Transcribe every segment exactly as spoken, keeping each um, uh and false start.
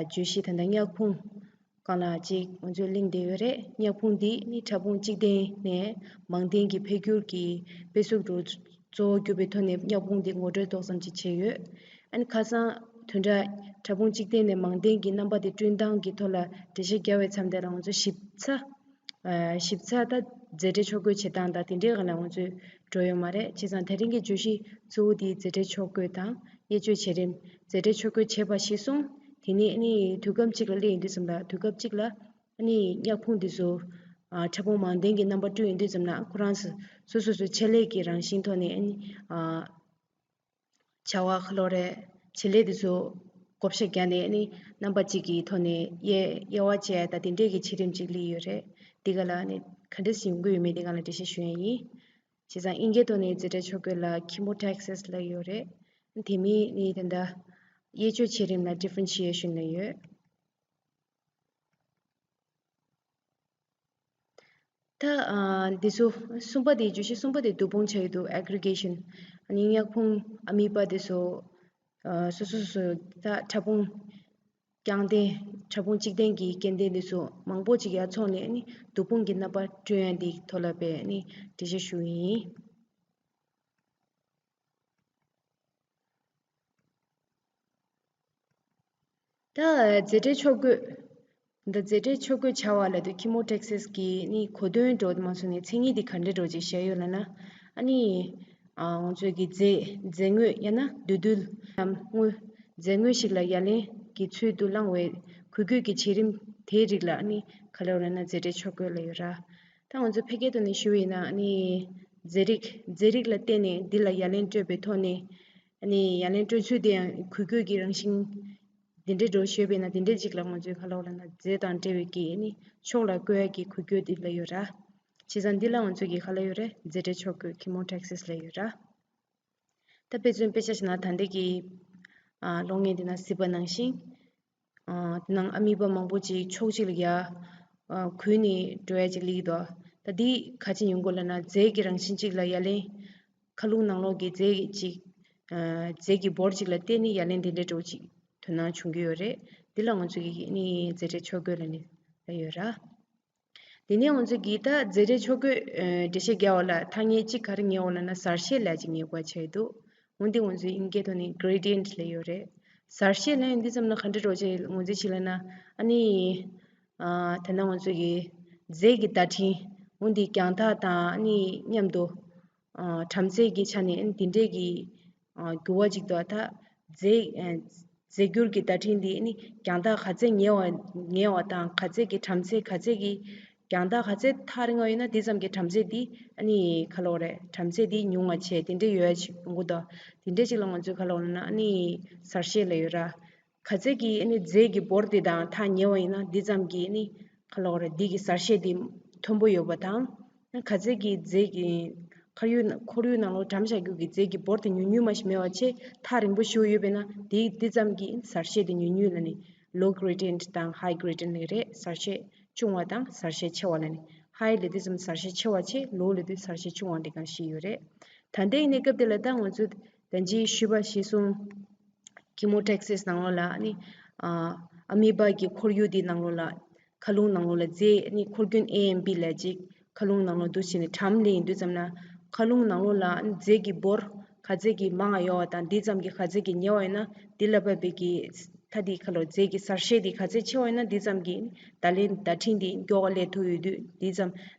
བརྗོད་གཞི་ད་ལྟ་མྱག་ཕུང་སྒང་ལ་ཅིག་ང་ཚོས་གླེང་བསྡད་ཡོད་རེད། མྱག་ཕུང་འདི་ནི་ཕྲ་ཕུང་གཅིག་ལྡན་ནས་མང་ལྡན་གྱི་འཕེལ་འགྱུར་གྱི་དཔེ་གཟུགས་རུ་གཙོ་བོ་གྱུར་པའི་ཐོག་ནས་མྱག་ཕུང་འདི་ངོ་སྤྲོད་ཏོག་ཙམ་ཅིག་བྱས་ཡོད། ཨ་ནི་ཁ་སང་བདུན་ཕྲག་ཕྲ་ཕུང་གཅིག་ལྡན་ནས་མང་ལྡན་གྱི་རྣམ་པ་དེ་བསྐྲུན་སྟངས་ཀྱི་ཐོག་ལ་འགྲེལ་བཤད་བརྒྱབ་པའི་མཚམས་དེ་ལ་ང་ཚོ་ཞིབ་ཚགས་ཨ་ཞིབ་ཚགས་ད་རྫས་གྲས་ཕྱོགས་བཀོད་བྱེད་སྟངས་དང་དེ་འདྲའི་སྒང་ལ་ང་ཚོས་འགྲོ་ཡོད་མ་རེད། བྱས་ཙང་དེ་རིང་གི་བརྗོད་གཞི་གཙོ་བོ་དེ་རྫས་གྲས་ཕྱོགས་བཀོད་དང་དབྱེ་གཅོད་བྱེད་རིམ། རྫས་གྲས་ཕྱོགས་བཀོད་བྱས་པ་གཞིར་བཟུང་དེ་ནས་ཨ་ནི་དུས་སྐབས་གཅིག་ལ་སླེབས་ཡོང་དུས་ཙམ་ལ་དུས་སྐབས་གཅིག་ལ་ཨ་ནི་མྱག་ཕུང་འདི་ཚོ་ཨ་ཕྲ་ཕུང་མང་ལྡན་གྱི་རྣམ་པ་བསྐྲུན་ཡོང་དུས་ཙམ་ལ་ཁོ་རང་སོ་སོ་སོ་སོའི་བྱེད་ལས་ཀྱི་རང་བཞིན་ཐོག་ནས་ཨ་ནི་ཨ་བྱ་བ་ག་ལོ་རེད། བྱེད་ལས་དེ་ཚོ་བགོ་བཤའ་བརྒྱབ་ནས་ནི་རྣམ་པ་གཅིག་གི་ཐོག་ནས་དབྱེ་དབྱེ་བ་བྱས་ད་དེ་འདྲས་ཀྱི་བྱེད་རིམ་གཅིག་སླེབས་ཡོད་རེད། འདི་ག་ལ་ནི་ག་འདྲས་ཡོང་གི་ཡོད་མེད་འདི་ག་ལ་འགྲེལ་བཤད་ཞུ་ཡ་ཡིན། བྱས་ཙང་དབྱིན་སྐད་ཐོག་ནས་རྫས་གྲས་ཕྱོགས་བཀོད་ལ་chemotaxis ལབ་ཡོད་རེད། དེ་མིན་ནི་ད་ལྟ་དབྱེ་གཅོད་བྱེད་རིམ་ལ་differentiation ལབ་ཡོད། ད་ཨ་འདི་ཚོ་གསུམ་པ་དེ་བརྗོད་གཞི་གསུམ་པ་དེ་བསྡུ་སྤོང་བྱ་ཡི་འདུག aggregation ཨ་ནི་མྱག་ཕུང་ཨ་མི་པ་དེ་ཚོ་ཨ་སོ་སོ་སོ་སོ་ད་ཕྲ་ཕུང་རྐྱང་ལྡན་ཕྲ་ཕུང་གཅིག་ལྡན་གྱི་སྐྱེ་ལྡན་དེ་ཚོ་མང་པོ་ཅིག་ཡར་འཚོགས་ནས་ཨ་ནི་བསྡུ་སྤོང་གི་རྣམ་པ་བསྐྲུན་ཡ་འདི་ཐོག་ལ་དཔེ་ཨ་ནི་འགྲེལ་བཤད་ཞུ་ཡི་ཡིན། ད་རྫས་གྲས་ཕྱོགས་བཀོད། ད་རྫས་གྲས་ཕྱོགས་བཀོད་བྱ་བ་ལབ་དུས་chemotaxis གི་ནི་གོ་དོན་འདྲ་བོ་མ་སོང་ནས་མཚན་ཉིད་འདི་ག་འདྲ་འདྲ་བོ་ཅིག་བཤད་ཡོད་ལབ་ན། ཨ་ནི་ཨ་ང་ཚོས་ཀྱི་རྫས་རྫས་དངོས་ཡང་ན་འདུས་རྡུལ་ནམ་དངོས་རྫས་དངོས་ཤིག་ལ་ཡ་ལན་གྱི་ཚུལ་དུ་བླང་བའི་འགུལ་སྐྱོད་ཀྱི་བྱེད་རིམ་དེའི་རིགས་ལ་ཨ་ནི་ག་ལབ་རེད་ན་རྫས་གྲས་ཕྱོགས་བཀོད་ལབ་ཡོད་ར། ད་ང་ཚོ་ཕལ་སྐད་ཐོག་ནས་ཞུ་བ་ཡིན་ན་ཨ་ནི་རྫས་རིགས་རྫས་རིགས་ལ་བརྟེན་ནས་འདི་ལ་ཡ་ལན་སྤྲོད་པའི་ཐོག་ནས་ཨ་ནི་ཡ་ལན་སྤྲོད་ཚུལ་དེ་ཡང་འགུལ་སྐྱོད་ཀྱི་རང་བཞིན་འདི་འདྲའི་འགྲོ་ཞོད་པས་ན་དེ་འདྲའི་ཅིག་ལ་ང་ཚོས་ག་ལབ་ལབ་ན་རྫས་དང་འབྲེལ་བའི་གི་ཨ་ནི་ཕྱོགས་ལ་བཀོད་ཡ་གི་འགུལ་སྐྱོད་འདི་ལ་ཡོད་ར། བྱས་ཙང་འདི་ལ་ང་ཚོས་གི་ག་ལབ་ཡོད་རེད། རྫས་གྲས་ཕྱོགས་བཀོད་chemotaxis ལབ་ཡོད་ར། ད་དཔེ་མཚོན་དཔེ་ཆ་བཞག་ན་ད་ལྟའི་གི་ཨ་གློག་བརྙན་འདི་ན་གཟིགས་པ་ནང་བཞིན། ཨ་དེ་ནང་ཨ་མི་པ་མང་པོ་ཅིག་ཕྱོགས་གཅིག་ལ་ཡ་ཨ་འགུལ་ནས་འགྲོ་ཡ་ཅིག་སླེབས་ཀྱི་འདུག་ད་འདི་ག་ཅི་ཡིན་དགོས་ལབ་ན་རྫས་ཀྱི་རང་བཞིན་གཅིག་ལ་ཡ་ལན། མཁའ་རླུང་ནང་ལོགས་ཀྱི་རྫས་ཀྱི་ཅིག་ཨ་རྫས་ཀྱི་འབོར་གཅིག་ལ་བརྟེན་ནས་ཡ་ལན་དེ་འདྲའི་འགྲོ་ཅིག་དོན་སྣང་བྱུང་གི་ཡོད་རེད། འདི་ལ་ང་ཚོ་གིས་ནི་རྫས་གྲས་ཕྱོགས་བཀོད་ལབ་ནས་ལབ་ཡོད་ར། དེ་ནས་ང་ཚོ་གིས་ད་རྫས་གྲས་ཕྱོགས་བཀོད་ཨ་འགྲེལ་བཤད་རྒྱག་པ་ལ་ཐ་སྙད་གཅིག་ག་རེ་ངེས་པ་ལབ་ན་གསལ་བཤད་ལབ་ཅིག་ངེས་དགོས་ཆགས་ཀྱི་འདུག་འོན་ཏེ་ང་ཚོས་དབྱིན་སྐད་ཐོག་ནས་gradient ལབ་ཡོད་རེད། གསལ་བཤད་ལབ་ཡོང་དུས་ཙམ་ལ་ག་འདྲ་འདྲ་བོ་ཅིག་ངོས་འཛིན་བྱེད་ལབ་ན་ཨ་ནི་ཨ་ད་ལྟ་ང་ཚོ་གི་རྫས་ཀྱི་བརྡ་འཕྲིན་འོན་ཏེ་རྒྱང་ཐག་དང་ཨ་ནི་མཉམ་དུ་ཨ་བྲམ་ཟེ་གི་ཆ་ནས་ཨ་ནི་དེ་འདྲས་ཀྱི་ཨ་འགྱུར་བ་ཅིག་འདུག་ད་རྫས་ཨ་རྫས་འགྱུར་གྱི་བརྡ་འཕྲིན་འདི་ཨ་ནི་རྒྱང་ཐག་ག་ཚད་ཉེ་བ་ཉེ་བ་དང་ག་ཚད་ཀྱི་བྲམ་ཟེ་ག་ཚད་ཀྱི་རྒྱང་ཐག་ག་ཚད་ཐག་རིང་བ་ཡོད་ན་དེ་ཙམ་གྱི་བྲམ་ཟེ་འདི་ཨ་ནི་ག་ལབ་དགོས་རེད། བྲམ་ཟེ་འདི་ཉུང་བ་བྱས་དེ་འདྲ་ཡོད་ཡ་ཅིག་ཡོང་གི་འདུག་དེ་འདྲ་ཅིག་ལ་ང་ཚོས་ག་ལབ་དགོས་ལབ་ན་ཨ་ནི་གསལ་བཤད་ལབ་ཡོད་ར། ག་ཚད་ཀྱི་ཨ་ནི་རྫས་ཀྱི་འབོར་དེ་དང་ཐག་ཉེ་བ་ཡིན་ན་འདི་ཙམ་གྱི་ཨ་ནི་ག་ལབ་དགོས་རེད། འདི་གི་གསལ་བཤད་འདི་མཐོན་པོ་ཡོད་པ་དང་། ག་ཚད་ཀྱི་རྫས་ཀྱི་ཁོར་ཡུག་ཁོར་ཡུག་ནང་ལོགས་གྲམ་བཞག་རྒྱུ་གི་རྫས་ཀྱི་འབོར་དེ་ཉུང་ཉུང་མ་ཞིག་མེད་པ་བྱས་ཐག་རིང་པོ་ཞིག་ཡོད་པས་ན་དེ་དེ་ཙམ་གྱི་གསལ་བཤད་དེ་ཉུང་ཉུང་ལབ་ནས་low gradient དང་high gradient ལབ་རེད། གསལ་བཤད་ཆུང་བ་དང་གསལ་བཤད་ཆེ་བ་ལབ་ནས་high ལབ་དུས་ཙམ་གསལ་བཤད་ཆེ་བ་བྱས་low ལབ་དུས་གསལ་བཤད་ཆུང་བ་འདི་གང་ཞིག་ཡོད་རེད། ད་ལྟའི་གནས་སྐབས་དེ་ལ་ད་ང་ཚོས་ད་ཅི་ཞུས་པ་གཞིར་བཟུང་chemotaxis ནང་ལོགས་ལ་ནི་ཨ་ཨ་མི་པ་གི་ཁོར་ཡུག་དེ་ནང་ལོགས་ལ་མཁའ་རླུང་ནང་ལོགས་ལ་རྫས་ནི་འཁོར་རྒྱུན་A and B ལབ་ཅིག་མཁའ་རླུང་ནང་ལོགས་འདུ་བྱས་ནས་གྲམ་ལ་ཡིན་དུས་ཙམ་ན་མཁའ་རླུང་ནང་ལོགས་ལ་རྫས་ཀྱི་འབོར་ག་ཚད་ཀྱི་མང་བ་ཡོད་པ་དང་འདི་ཙམ་གྱི་ག་ཚད་ཀྱི་ཉེ་བ་ཡོད་ན་འདི་ལ་བབས་པའི་གི་ཐ་དེ་ཁ་ལོ་རྫས་ཀྱི་གསལ་བཤད་དེ་ག་ཚད་ཆེ་བ་ཡོད་ན་འདི་ཙམ་གྱི་བརྡ་ལན་བརྡ་འཕྲིན་དེ་མགྱོགས་པ་སླེབས་ཐུབ་ཡོད་དུས་འདི་ཙམ།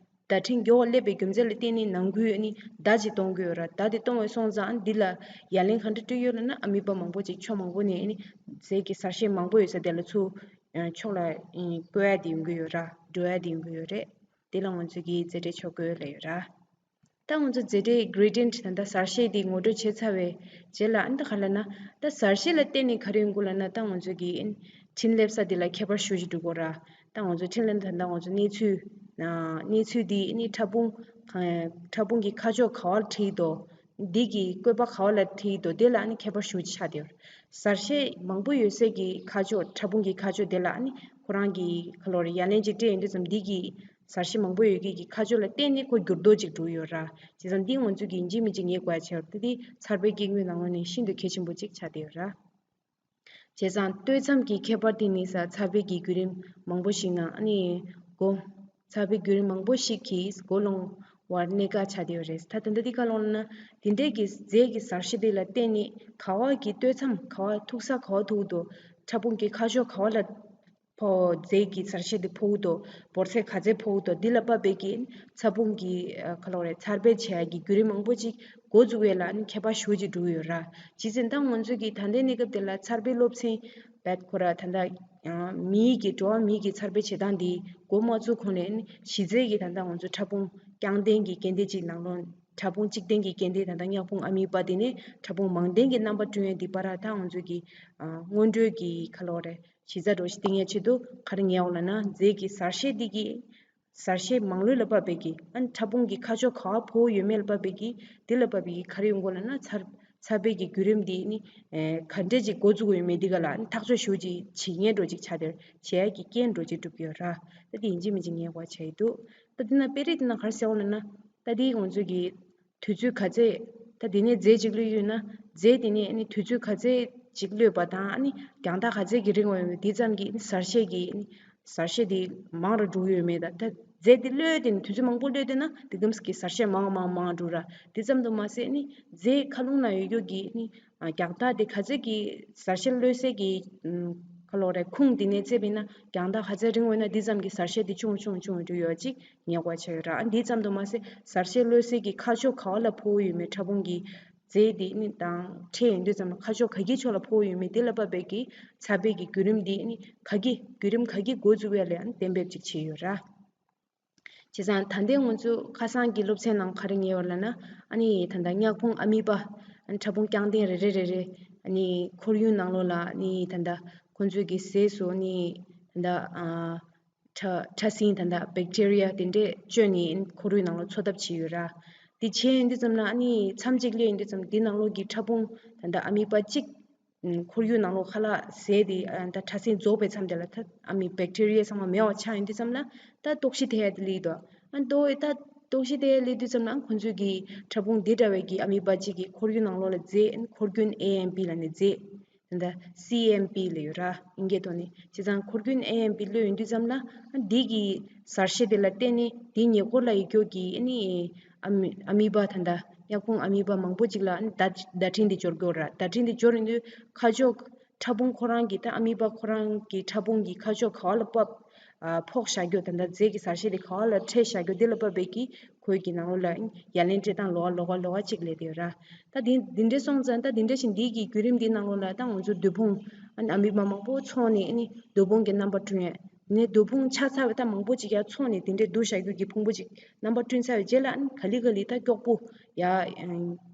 བརྡ་འཕྲིན་མགྱོགས་པ་སླེབས་པའི་རྒྱུ་མཚན་ལ་བརྟེན་ནས་ནང་ཁུལ་ནི་བརྡ་ཅིག་གཏོང་དགོས་ཡོད་ར། བརྡ་དེ་གཏོང་བའི་སོང་ཙང་འདི་ལ་ཡ་ལན་ག་འདྲ་སྤྲོད་ཡོད་ལབ་ན་ཨ་མི་པ་མང་པོ་ཅིག་ཕྱོགས་མང་པོ་ནས་ནི་རྫས་ཀྱི་གསལ་བཤད་མང་པོ་ཡོད་ས་དེ་ལ་ཚུར་ཕྱོགས་ལ་བཀོད་ཡ་དེ་ཡོང་གི་ཡོད་ར། འགྲོ་ཡ་དེ་ཡོང་གི་ཡོད་རེད། དེ་ལ་ང་ཚོས་ཀྱི་རྫས་གྲས་ཕྱོགས་བཀོད་ལབ་ཡོད་ར། ད་ང་ཚོ་རྫས་གྲས་gradient ད་ལྟ་གསལ་བཤད་དེ་ངོ་སྤྲོད་བྱས་ཚར་བའི་རྗེས་ལ་ཨ་ནི་ད་ག་ལབ་ན་ད་གསལ་བཤད་ལ་བརྟེན་ནས་ག་རེ་ཡོང་གི་ལབ་ན་ད་ང་ཚོ་གི་འཕྲིན་སླེབས་ས་དེ་ལ་ཁྱད་པར་ཞེ་པོ་ཅིག་འགྲོ་གི་ར། ད་ང་ཚོ་འཕྲིན་ལས་ད་ལྟ་ང་ཚོ་གནས་ཚུལ་གནས་ཚུལ་དེ་ནི་ཕྲ་ཕུང་ཕྲ་ཕུང་གི་ཁ་ཕྱོགས་ག་བ་ལ་འཁྲིལ་འདུག་འདི་གི་བཀོད་པ་ག་བ་ལ་འཁྲིལ་འདུག་དེ་ལ་ནི་ཁྱད་པར་ཞེ་པོ་ཅིག་ཆགས་བསྡད་ཡོད་རེད། གསལ་བཤད་མང་པོ་ཡོད་སའི་གི་ཁ་ཕྱོགས་ཕྲ་ཕུང་གི་ཁ་ཕྱོགས་དེ་ལ་ནི་ཁོ་རང་གི་ག་ལབ་རེད་ཡ་ལན་ཅིག་སྤྲད་ཡོང་དུས་ཙམ་འདི་གི་གསལ་བཤད་མང་པོ་ཡོད་མཁན་གྱི་ཁ་ཕྱོགས་ལ་བརྟེན་ནས་ཁོ་འགྱུར་ལྡོག་ཅིག་འགྲོ་ཡོད་ར། བྱས་ཙང་འདི་ང་ཚོ་གི་ཡིན་གཅིག་མིན་གཅིག་ངེས་དགོས་ཡ་ཆེ་བ་དེ་དེ་ཚགས་པའི་སྐྱེ་དངོས་ནང་ལོགས་ནས་ཤིན་ཏུ་གལ་ཆེན་པོ་ཅིག་ཆགས་བསྡད་ཡོད་ར། བྱས་ཙང་སྟོད་མཚམས་ཀྱི་ཁྱད་པར་དེ་ནི་ས་ཚ་བའི་གི་བརྒྱུད་རིམ་མང་པོ་ཞིག་ནང་ཨ་ནི་མགོ་ཚ་བའི་བརྒྱུད་རིམ་མང་པོ་ཞིག་གིས་མགོ་ལོང་བར་གནད་འགག་ཆགས་བསྡད་ཡོད་རེད། ད་ད་ལྟ་འདི་ག་ལོང་ལ་ན་དེ་འདྲས་ཀྱི་རྫས་ཀྱི་གཟར་ཤད་དེ་ལ་བརྟེན་ནས་ག་བ་གི་སྟོད་མཚམས་ག་བ་ཐུག་ས་ག་བ་ཐུག་འདུག་ཕྲ་ཕུང་གི་ཁ་ཕྱོགས་ག་བ་ལ་ཕོ་རྫས་ཀྱི་གཟར་ཤད་དེ་ཕོག་འདུག་འབོར་ཚད་ག་ཚད་ཕོག་འདུག་འདི་ལ་དཔག་པའི་གི་ཚ་ཕུང་གི་ཁ་ལོ་རེད་ཚར་སྦས་བྱེད་ཡ་གི་བརྒྱུད་རིམ་མང་པོ་ཅིག་འགོ་འཛུགས་ཡས་ལ་ནི་ཁྱད་པར་ཞེ་པོ་ཅིག་འགྲོ་གི་ཡོད་ར། ཇི་སྲིད་ད་ང་ཚོ་གི་ད་ལྟའི་གནས་སྐབས་དེ་ལ་ཚར་སྦས་སློབ་ཚན་བེད་ཁོ་ར་ད་ལྟ་མིའི་གི་འགྲོ་བ་མིའི་གི་ཚར་སྦས་བྱེད་སྟངས་འདི་འགོ་མ་བཙུགས་གོང་ལས་ནི་གཞི་རྩའི་གི་ད་ལྟ་ང་ཚོ་ཕྲ་ཕུང་རྐྱང་ལྡན་གི་སྐྱེ་ལྡན་ཅིག་ནང་ལོགས་ཕྲ་ཕུང་གཅིག་ལྡན་གྱི་སྐྱེ་ལྡན་ད་ལྟ་མྱག་ཕུང་ཨ་མི་པ་དེ་ནས་ཕྲ་ཕུང་མང་ལྡན་གྱི་རྣམ་པ་བསྐྲུན་ཡས་འདི་བར་ད་ང་ཚོས་ཀྱི་ཨ་སྔོན་འགྲོའི་གི་ཁ་ལོ་རེད་གཞི་རྩ་འགྲོ་གཞི་བཏིང་ཡས་ཆེད་དུ་ག་རེ་ངེས་འོང་ལབ་ན་རྫས་ཀྱི་གཟར་ཤད་འདི་གི་གཟར་ཤད་མང་ལོས་ལ་བབས་པའི་གི་ཨ་ནི་ཕྲ་ཕུང་གི་ཁ་ཕྱོགས་ག་བ་ཕོག་ཡོད་མེད་ལ་བབས་པའི་གི་འདི་ལ་བབས་པའི་གི་ག་རེ་ཡོང་གོ་ལབ་ན་ཚར་ཚར་སྦས་ཀྱི་བརྒྱུད་རིམ་འདི་ནི་ཨེ་ག་འདྲས་ཅིག་འགོ་བཙུགས་ཡོད་མེད་འདི་ག་ལ་ཨ་ནི་ཐག་གཅོད་ཞེ་པོ་ཅིག་བྱེད་མཁན་འགྲོ་ཅིག་ཆགས་དེར་བྱེད་ཡས་ཀྱི་རྐྱེན་འགྲོ་ཅིག་གྲུབ་ཀྱི་ཡོད་ར། ད་འདི་ཡིན་གཅིག་མིན་གཅིག་ངེས་པ་བྱས་ཡོད་འདུག་ད་འདི་ན་དཔེ་རིས་འདི་ན་ག་རེ་ཟེར་འོང་ལབ་ན། ད་དེའི་ང་ཚོས་ཀྱི་དུས་ཚོད་ག་ཚད་ད་དེ་ནས་རྫས་གཅིག་གློད་ཡོད་ན་རྫས་དེ་ནས་ཨ་ནི་དུས་ཚོད་ག་ཚད་ཅིག་གློད་པ་དང་ཨ་ནི་རྒྱང་ཐག་ག་ཚད་ཀྱི་རིང་བ་ཡོད་མེད་དེ་ཙམ་གྱིས་ཨ་ནི་གཟར་ཤད་ཀྱི་ཨ་ནི་གཟར་ཤད་དེ་མང་རུ་འགྲོ་གི་ཡོད་མེད་དང་ད་རྫས་དེ་གློད་དེ་ནི་དུས་ཚོད་མང་པོ་གློད་དེ་ན་དེ་གམ་གྱི་གཟར་ཤད་མང་མང་མང་འགྲོ་ར། དེ་ཙམ་དུ་མ་ཟད་ཨ་ནི་རྫས་མཁའ་རླུང་ན་ཡོད་རྒྱུ་གི་ཨ་ནི་རྒྱང་ཐག་དེ་ག་ཚད་ཀྱི་གཟར་ཤད་གློད་སའི་གི་ཁ་ལོ་རེ་ཁུངས་དེ་ནས་བཙལ་བས་ན་རྒྱང་ཐག་ག་ཚད་རིང་བ་ཡོད་ན་དེ་ཙམ་གྱི་གཟར་ཤད་དེ་ཆུང་ཆུང་ཆུང་འགྲོ་ཡོད་ཅིག་ཉེ་བ་ཆགས་ཡོད་ར། ཨ་འདི་ཙམ་དུ་མ་ཟད་གཟར་ཤད་གློད་སའི་གི་ཁ་ཕྱོགས་ག་བ་ལ་ཕོག་ཡོད་མེད་ཕྲ་ཕུང་གི་རྫས་དེ་ནི་དང་འཕྲད་ཡོང་དུས་ཙམ་ལ་ཁ་ཕྱོགས་ག་གི་ཕྱོགས་ལ་ཕོག་ཡོད་མེད་དེ་ལ་བབས་པའི་གི་ཚ་བའི་གི་བརྒྱུད་རིམ་དེ་ནི་ག་གི་བརྒྱུད་རིམ་ག་གི་འགོ་བཙུགས་ཡ་ལ་ཡང་གཏན་འབེབས་ཅིག་བྱས་ཡོད་ར། བྱས་ཙང་ད་ལྟའི་ང་ཚོ་ཁ་སང་གི་སློབ་ཚན་ནང་ག་རེ་ཉེ་བ་ལབ་ན་ཨ་ནི་ད་ལྟ་མྱག་ཕུང་ཨ་མི་པ་ཨ་ནི་ཕྲ་ཕུང་རྐྱང་ལྡན་རེ་རེ་རེ་རེ་ཨ་ནི་ཁོར་ཡུག་ནང་ལོགས་ལ་ཨ་ནི་ད་ལྟ་ཁོ་ཚོའི་གི་ཟས་སུ་ཨ་ནི་ད་ལྟ་ཨ། ཕྲ་ཕྲ་སྲིན་ད་ལྟ་བེག་ཊེ་རི་ཡ་དེ་འདྲས་བཅོས་ནས་ཁོར་ཡུག་ནང་ལ་འཚོ་ཐབས་བྱས་ཡོད་ར། དེ་བྱས་ཡོང་དུས་ཙམ་ལ་ཨ་ནི་མཚམས་གཅིག་སླེབས་ཡོང་དུས་ཙམ་དེ་ནང་ལོགས་ཀྱི་ཕྲ་ཕུང་ད་ལྟ་ཨ་མི་པ་གཅིག་ཁོར་ཡུག་ནང་ལོགས་ཁ་ལག་ཟས་དེ་ད་ཕྲ་སྲིན་རྫོགས་པའི་མཚམས་དེ་ལ་ད་ཨ་མི་བེག་ཊེ་རི་ཡ་ཚང་མ་མེད་པ་ཆགས་ཡོང་དུས་ཙམ་ལ་ད་ལྟོགས་ཤི་ཐེབས་ཡ་དེ་སླེབས་འདུག་ཨ་ལྟོ་ད་ལྟོགས་ཤི་ཐེབས་ཡ་སླེབས་དུས་ཙམ་ལ་ཁོ་ཚོས་ཀྱི་ཕྲ་ཕུང་དེ་འདྲ་བའི་གི་ཨ་མི་པ་གཅིག་གི་ཁོར་ཡུག་ནང་ལོགས་ལ་རྫས་ཁོར་རྐྱེན་ཨེ་ཨེམ་པི་ལབ་ནས་རྫས། ད་སི་ཨེམ་པི་ལབ་ཡོད་ར་ཨིན་སྐད་ཐོག་ནས། བྱས་ཙང་ཁོར་རྐྱེན་ཨེ་ཨེམ་པི་གློད་ཡོང་དུས་ཙམ་ལ་འདི་གི་གཟར་ཤད་དེ་ལ་བརྟེན་ནས་དེའི་ཉེ་འཁོར་ལ་ཡོད་རྒྱུ་གི་ཨ་ནི་ཨ་མི་ཨ་མི་པ་ད་ལྟ་མྱག་ཕུང་ཨ་མི་པ་མང་པོ་ཅིག་ལ་ཨ་ནི་བརྡ་བརྡ་འཕྲིན་དེ་འབྱོར་གྱི་ཡོད་ར། བརྡ་འཕྲིན་དེ་འབྱོར་ཡོང་དུས་ཁ་ཕྱོགས་ཕྲ་ཕུང་ཁོ་རང་གི་ད་ཨ་མི་པ་ཁོ་རང་གི་ཕྲ་ཕུང་གི་ཁ་ཕྱོགས་ག་བ་ལ་བབས་ཨ་ཕོག་བཞག་རྒྱུ་ད་ལྟ་རྫས་ཀྱི་གཟར་ཤད་དེ་ག་བ་ལ་འཕྲད་བཞག་རྒྱུ་དེ་ལ་བབས་པའི་གི་ཁོའི་གི་ནང་ལོགས་ལ་ཡ་ལན་སྤྲད་སྟངས་ལོགས་ཀ་ལོགས་ཀ་ལོགས་ཀ་གཅིག་སླེབས་བསྡད་ཡོད་ར། ད་དེ་འདི་འདྲས་སོང་ཙང་ད་འདི་འདྲས་ཤིག་འདི་གི་བརྒྱུད་རིམ་འདི་ནང་ལོགས་ལ་ད་ང་ཚོ་རྡོ་ཕུང་ཨ་ནི་ཨ་མི་པ་མང་པོ་འཚོགས་ནས་ཨ་ནི་རྡོ་ཕུང་གི་རྣམ་པ་བསྐྲུན་ཡ། ནས་རྡོ་ཕུང་ཆགས་ཚར་བའི་ད་མང་པོ་ཅིག་ཡར་འཚོགས་ནས་དེ་འདྲས་བསྡུ་བཞག་རྒྱུ་གི་ཕུང་པོ་ཅིག་རྣམ་པ་བསྐྲུན་ཚར་བའི་རྗེས་ལ་ཨ་ནི་ག་ལེ་ག་ལེ་ད་ཀྱོག་པོ་ཡ་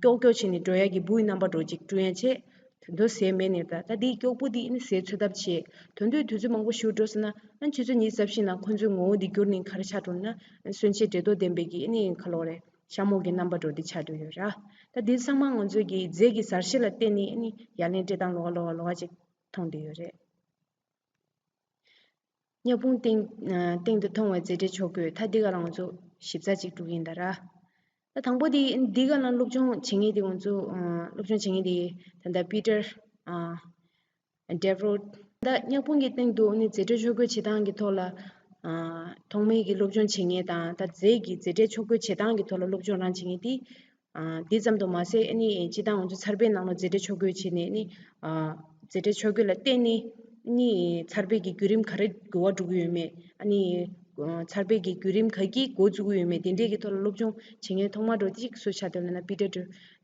ཀྱོག་ཀྱོག་བྱས་ནས་འགྲོ་ཡ་གི་འབུའི་རྣམ་པ་འདྲ་ཅིག་བསྐྲུན་ཡ་བྱས། དོན་དུ་ཟས་མེད་ནས་ད་ད་འདིའི་ཀྱོག་པོ་འདི་ཨ་ནི་ཟས་འཚོལ་ཐབས་བྱས། དོན་དུ་དུས་ཚོད་མང་པོ་ཞིག་འགྲོ་སོང་ན་ཨ་ནི་ཆུ་ཚོད་ཉི་ཤུ་རྩ་བཞི་ནང་ཁོ་ཚོའི་ངོ་བོ་འདི་འགྱུར་ནས་ག་རེ་ཆགས་འགྲོ་ན་ཨ་ནི་གསོན་བྱེད་འབྲས་རྡོག་ལྡན་པའི་གི་ཨ་ནི་ཁ་ལོ་རེ་ཤ་མོག་གི་རྣམ་པ་འདྲ་འདི་ཆགས་འགྲོ་ཡོད་ར། ད་འདི་ཚང་མ་ང་ཚོས་ཀྱི་རྫས་ཀྱི་གཟར་ཤད་ལ་བརྟེན་ནས་ཨ་ནི་ཡ་ལན་སྤྲད་སྟངས་ལོགས་ཀ་ལོགས་ཀ་ལོགས་ཀ་ཅིག་མཐོང་བསྡད་ཡོད་རེད། མྱག་ཕུང་སྟེང་སྟེང་དུ་མཐོང་བའི་རྫས་འབྲས་ཆོས་གོས་ད་འདི་ག་ལ་ང་ཚོ་ཞིབ་ཚགས་ཅིག་བསྒྲུགས་ཡིན་ད་ར། ད་དང་པོ་འདི་འདི་ག་ལ་སློབ་སྦྱོང་བྱེད་མཁན་འདི་ང་ཚོ་སློབ་སྦྱོང་བྱེད་མཁན་འདི་ད་ལྟ་པི་ཏར་ཌེ་བྷོ་ཊི་ད་མྱག་ཕུང་གི་སྟེང་དུ་ནི་རྫས་འབྲས་ཆོས་གོས་བྱེད་སྟངས་ཀྱི་ཐོག་ལ་ཐོག་མའི་གི་སློབ་སྦྱོང་བྱེད་མཁན་དང་ད་རྫས་ཀྱི་རྫས་འབྲས་ཆོས་གོས་བྱེད་སྟངས་ཀྱི་ཐོག་ལ་སློབ་སྦྱོང་རང་བྱེད་མཁན་འདི། ཨ་དེ་ཙམ་དུ་མ་ཟད་ཨ་ནི་སྤྱིར་བཏང་ང་ཚོ་ཚར་པའི་ནང་ལ་རྫས་འབྲས་ཆོས་གོས་བྱས་ནས་ཨ་ནི་ཨ་རྫས་འབྲས་ཆོས་གོས་ལ་བརྟེན་ནས་ཨ་ནི་ཚར་པའི་གི་བརྒྱུད་རིམ་ག་རེ་འགྱུར་བ་འགྲོ་གི་ཡོད་མེད་ཨ་ནི་ཚར་པའི་གི་བརྒྱུད་རིམ་ག་གིས་འགོ་བཙུགས་ཀྱི་ཡོད་མེད་དེ་འདྲས་ཀྱི་ཐོག་ལ་སློབ་སྦྱོང་བྱེད་མཁན་ཐོག་མ་འགྲོ་དེ་གཅིག་སུ་ཆགས་འདུག་ལབ་ན་པི་ཏར་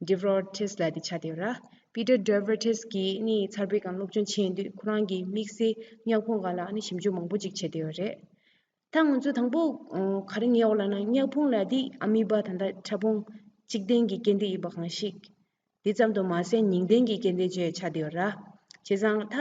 ཌེ་བྷོ་ཊི་ལབ་དེ་ཆགས་བསྡད་ཡོད་ར། པི་ཏར་ཌེ་བྷོ་ཊི་གིས་ཨ་ནི་ཚར་པའི་སྒང་སློབ་སྦྱོང་བྱས་ཡོང་དུས་ཁོ་རང་གི་དམིགས་བསལ་མྱག་ཕུང་སྒང་ལ་ཨ་ནི་ཞིབ་འཇུག་མང་པོ་ཅིག་བྱས་བསྡད་ཡོད་རེད། ད་ང་ཚོ་དང་པོ་ག་རེ་ངེས་འོག་ལ་ན་མྱག་ཕུང་ལ་དེ་ཨ་མི་པ་ད་ལྟ་ཕྲ་ཕུང་གཅིག་ལྡན་གྱི་སྐྱེ་ལྡན་ཡིན་པ་གང་ཞིག་དེ་ཙམ་དུ་མ་ཟད་ཉིང་ལྡན་གྱི་སྐྱེ་ལྡན་བཅས་ཆགས་བསྡད་ཡོད་ར། བྱས་ཙང་ད་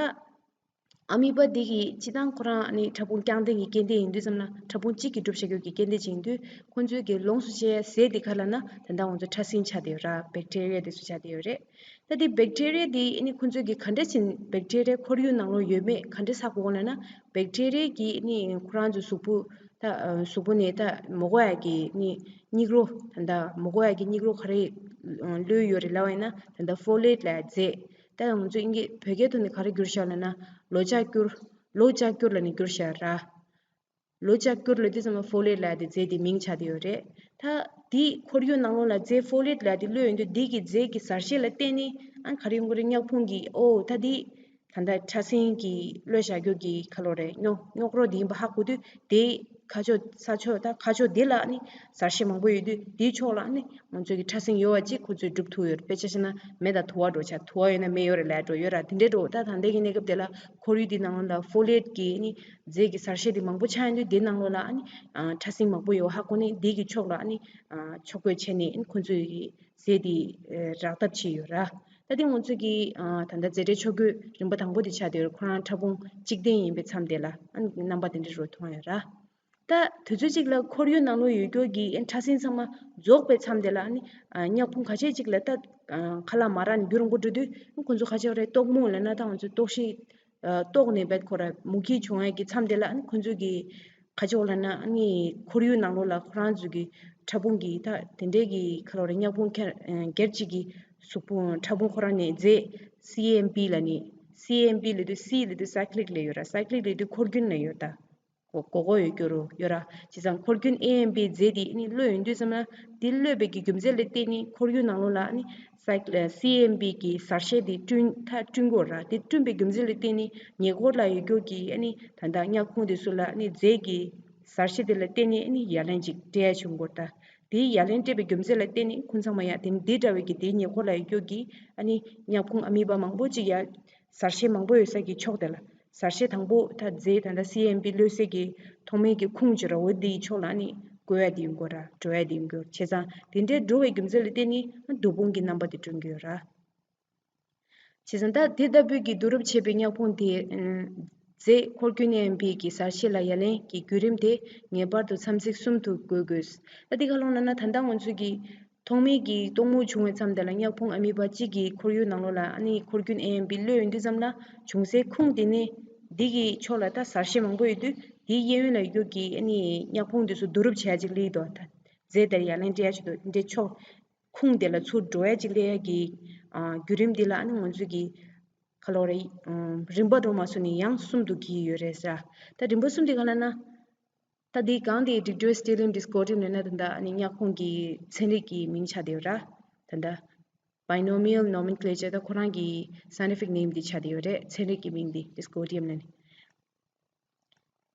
ཨ་མི་པ་དེ་གི་སྤྱི་བཏང་ཁོ་རང་ནི་ཕྲ་ཕུང་རྐྱང་ལྡན་གྱི་སྐྱེ་ལྡན་ཡིན་དུས་ཙམ་ལ་ཕྲ་ཕུང་གཅིག་གིས་གྲུབ་བཞག་རྒྱུ་གི་སྐྱེ་ལྡན་ཅིག་ཡིན་དུས་ཁོ་ཚོའི་གི་ལོངས་སུ་སྤྱད་ཟས་དེ་ག་ལ་ན་ད་ལྟ་ང་ཚོ་ཕྲ་སྲིན་ཆགས་བསྡད་ཡོད་ར། བེག་ཊེ་རི་ཡ་དེ་ཚོ་ཆགས་བསྡད་ཡོད་རེད། ད་དེ་བེག་ཊེ་རི་ཡ་དེ་ནི་ཁོ་ཚོས་ཀྱི་ག་འདྲ་ཕྱིན་བེག་ཊེ་རི་ཡ་ཁོར་ཡུག་ནང་ལོགས་ཡོད་མེད་ག་འདྲ་ཧ་གོ་ལབ་ན། བེག་ཊེ་རི་ཡ་གིས་ནི་ཁོ་རང་ཚོའི་གཟུགས་པོ་ད་གཟུགས་པོ་ནས་ད་མ་དགོས་ཡ་གི་ནི་སྙིགས་རོ་ད་ད་མ་དགོས་ཡ་གི་སྙིགས་རོ་ག་རེ་གློད་ཡོད་རེད་ལབ་པ་ཡིན་ན་ད་ད་ཕོ་ལེ་ཊི་ལབ་རྫས་ ད་ང་ཚོ་ཨིན་སྐད་བོད་སྐད་ཐོག་ནས་ག་རེ་བསྒྱུར་བཞག་ལབ་ན། ལོ་ལྕགས་སྐྱུར། ལོ་ལྕགས་སྐྱུར་ལབ་ནས་བསྒྱུར་བཞག་ར། ལོ་ལྕགས་སྐྱུར་ལབ་དུས་ཙམ་ལ་ཕོ་ལེཊ་ལབ་དེ་རྫས་དེ་མིང་ཆགས་བསྡད་ཡོད་རེད། ད་དེའི་ཁོར་ཡུག་ནང་ལོགས་ལ་རྫས་ཕོ་ལེཊ་ལབ་དེ་གློད་ཡོང་དུས་དེ་གི་རྫས་ཀྱི་གཟར་ཤད་ལ་བརྟེན་ནས་ཨ་ག་རེ་ཡོང་གི་རེད། མྱག་ཕུང་གི་ཨོ་ད་དེ་ད་ལྟ་ཕྲ་སྲིན་གྱི་གློད་བཞག་རྒྱུ་གི་ཁ་ལོ་རེད། རྙོག་རྙོག་རོ་དེ་ཡིན་པ་ཧ་གོ་དུས་དེའི་ཁ་ཕྱོགས་ས་ཕྱོགས་ད་ཁ་ཕྱོགས་དེ་ལ་ནི་གཟར་ཤད་མང་པོ་ཡོད་དུས་དེའི་ཕྱོགས་ལ་ནི་ང་ཚོ་གི་ཕྲ་སྲིན་ཡོད་པ་ཅིག་ཁོ་ཚོས་སྒྲུབ་ཐུབ་ཡོད་རེད། དཔེ་ཆ་བཞག་ན་མེ་དང་དུ་བ་འདྲ་ཆགས། དུ་བ་ཡོད་ན་མེ་ཡོད་རེད་ལབ་འགྲོ་ཡོད་ར། དེ་འདྲའི་འགྲོ། ད་ད་ལྟའི་གི་གནས་སྐབས་དེ་ལ་ཁོར་ཡུག་དེའི་ནང་ལ་ཕོ་ལེཊ་གི་ནི་རྫས་ཀྱི་གཟར་ཤད་དེ་མང་པོ་ཆགས་ཡོང་དུས་དེའི་ནང་ལོགས་ལ་ནི་ཕྲ་སྲིན་མང་པོ་ཡོད་ཧ་གོ་ནས་དེ་གི་ཕྱོགས་ལ་ནི་ཕྱོགས་བཀོད་བྱས་ནས་ཁོ་ཚོས་གི་རྫས་དེ་རག་ཐབས་བྱས་ཡོད་ར། ད་དེ་ང་ཚོ་གི་ད་ལྟ་རྫས་འབྲས་ཆོས་གོས་རིམ་པ་དང་པོ་དེ་ཆགས་བསྡད་ཡོད་རེད། ཁོ་རང་ཕྲ་ཕུང་གཅིག་ལྡན་ཡིན་པའི་མཚམས་དེ་ལ་རྣམ་པ་དེ་འདྲ་རུ་མཐོང་ཡོད་ར། ད་དུས་ཚོད་གཅིག་ལ་ཁོར་ཡུག་ནང་ལོགས་ཡོད་རྒྱུ་གི་ཕྲ་སྲིན་ཚང་མ་རྫོགས་པའི་མཚམས་དེ་ལ་ནི་མྱག་ཕུང་ཁ་ཤས་གཅིག་ལ་ད་ཁ་ལག་མ་རག་ནས་རྒྱུ་རིང་པོ་འགྲོ་དུས་ཁོ་ཚོ་ཁ་ཕྱོགས་རེ་ལྟོགས་མུག་ལབ་ན་ད་ང་ཚོ་ལྟོགས་ཤི་ལྟོགས་ནས་བད་ཁོ་ར་མུ་གེ་བྱུང་ཡ་གི་མཚམས་དེ་ལ་ཁོ་ཚོ་གི་ཁ་ཕྱོགས་ལབ་ན་ནི་ཁོར་ཡུག་ནང་ལོགས་ལ་ཁོ་རང་ཚོ་གི་ཕྲ་ཕུང་གི་ད་དེ་འདྲའི་གི་ཁ་ལོ་རེ་མྱག་ཕུང་ཁྱེར་སྒེར་གཅིག་གི་གཟུགས་ཕུང་ཕྲ་ཕུང་ཁོ་རང་ནས་རྫས་སི་ཨེམ་པི་ལབ་ནི་སི་ཨེམ་པི་ལབ་དུས་སི་ལབ་དུས་སའི་ཀི་ལིག་ལབ་ཡོད་ར། སའི་ཀི་ལིག་ལབ་དུས་འཁོར་རྒྱུན་ལབ་ཡོད་ད། མགོ་སྐོར་ཡོད་རྒྱུ་རུ་ཡོད་ར། བྱས་ཙང་འཁོར་རྒྱུན་ཨེ་ཨེམ་པི་རྫས་དེ་ནི་གློད་ཡོང་དུས་ཙམ་ལ་དེ་གློད་པའི་གི་རྒྱུ་མཚན་ལ་བརྟེན་ནས་ཁོར་ཡུག་ནང་ལོགས་ལ་ནི་སའི་སི་ཨེམ་པི་གི་གཟར་ཤད་དེ་བསྐྲུན་ད་བསྐྲུན་དགོས་ར། དེ་བསྐྲུན་པའི་རྒྱུ་མཚན་ལ་བརྟེན་ནས་ཉེ་འཁོར་ལ་ཡོད་རྒྱུ་གི་ཨ་ནི་ད་ལྟ་མྱག་ཁུང་དེ་ཚོ་ལ་ནི་རྫས་ཀྱི་གཟར་ཤད་དེ་ལ་བརྟེན་ནས་ཨ་ནི་ཡ་ལན་ཅིག་སྤྲད་ཡ་བྱུང་དགོས་ར། ད་དེའི་ཡ་ལན་སྤྲད་པའི་རྒྱུ་མཚན་ལ་བརྟེན་ནས་ཁོང་ཚང་མ་ཡ་དེ་ནི་དེ་འདྲ་བའི་གི་དེའི་ཉེ་འཁོར་ལ་ཡོད་རྒྱུ་གི་ཨ་ནི་མྱག་ཁུང་ཨ་མི་པ་མང་པོ་ཅིག་ཡ་གཟར་ཤད་མང་པོ་ཡོད་ས་གི་ཕྱོགས་དེ་ལ། གཟར་ཤད་དང་པོ་ད་རྫས་ད་ལྟ་སི་ཨེམ་པི་གློད་སའི་གི་ཐོག་མའི་གི་ཁུངས་ཅིག་ར། འོ་དེའི་ཕྱོགས་ལ་ནི་བཀོལ་ཡ་དེ་ཡིན་དགོས་ར། འགྲོ་ཡ་དེ་ཡིན་དགོས། བྱས་ཙང་དེ་འདྲའི་འགྲོ་བའི་རྒྱུ་མཚན་ལ་བརྟེན་ནས་རྡོ་ཕུང་གི་རྣམ་པ་དེ་བསྐྲུན་གྱི་ཡོད་ར། བྱས་ཙང་ད་དེ་ལྟ་བུའི་གི་བསྡུ་རུབ་བྱས་པའི་མྱག་ཕུང་དེ་རྫས་འཁོར་རྒྱུན་ཨེ་ཨེམ་པི་གི་གཟར་ཤད་ལ་ཡ་ལན་གྱི་བརྒྱུད་རིམ་དེ་ངེས་པར་དུ་མཚམས་ཚིགས་གསུམ་དུ་བགོ་དགོས། ད་འདི་ག་ལོང་ན་ན་ད་ལྟ་ང་ཚོས་གི་ཐོག་མའི་གི་ལྟོགས་མུག་བྱུང་བའི་མཚམས་དེ་ལ་མྱག་ཕུང་ཨ་མི་པ་གཅིག་གི་ཁོར་ཡུག་ནང་ལོགས་ལ་ཨ་ནི་འཁོར་རྒྱུན་ཨེ་ཨེམ་པི་གློད་ཡོང་དུས་ཙམ་ལ་བྱུང་སའི་ཁུངས་དེ་ནི་འདི་གི་ཕྱོགས་ལ་ད་གཟར་ཤད་མང་པོ་ཡོད་དུས་དེའི་གཡས་གཡོན་ལ་ཡོད་རྒྱུ་གི་ཨ་ནི་མྱག་ཕུང་དེ་ཚོ་བསྡུ་རུབ་བྱས་ཅིག་སླེབས་འདུག་ད་རྫས་དེར་ཡ་ལན་སྤྲད་ཡ་ཅིག་འདུག་འདྲའི་ཕྱོགས་ཁུངས་དེ་ལ་ཚུར་འགྲོ་ཡ་ཅིག་སླེབས་ཡ་གི་ཨ་བརྒྱུད་རིམ་འདི་ལ་ཨ་ནི་ང་ཚོས་གི་ཁ་ལོ་རེ་ཨ་རིམ་པ་འགྲོ་མ་སོང་ནས་ཡང་གསུམ་དུ་གྱེས་ཡོད་རེད་ཟེར། ད་རིམ་པ་གསུམ་དེ་ག་ལ་ན། ད་འདི་གང་དེ་Dictyostelium discoideum ལབ་ན་ད་ལྟ་ཨ་ནི་མྱག་ཁུང་གི་ཚན་རིག་གི་མིང་ཆགས་བསྡད་ཡོད་ར། ད་ལྟ་binomial nomenclature ད་ཁོ་རང་གི་scientific name འདི་ཆགས་བསྡད་ཡོད་རེད། ཚན་རིག་གི་མིང་འདི་Discoideum ལབ་ནི།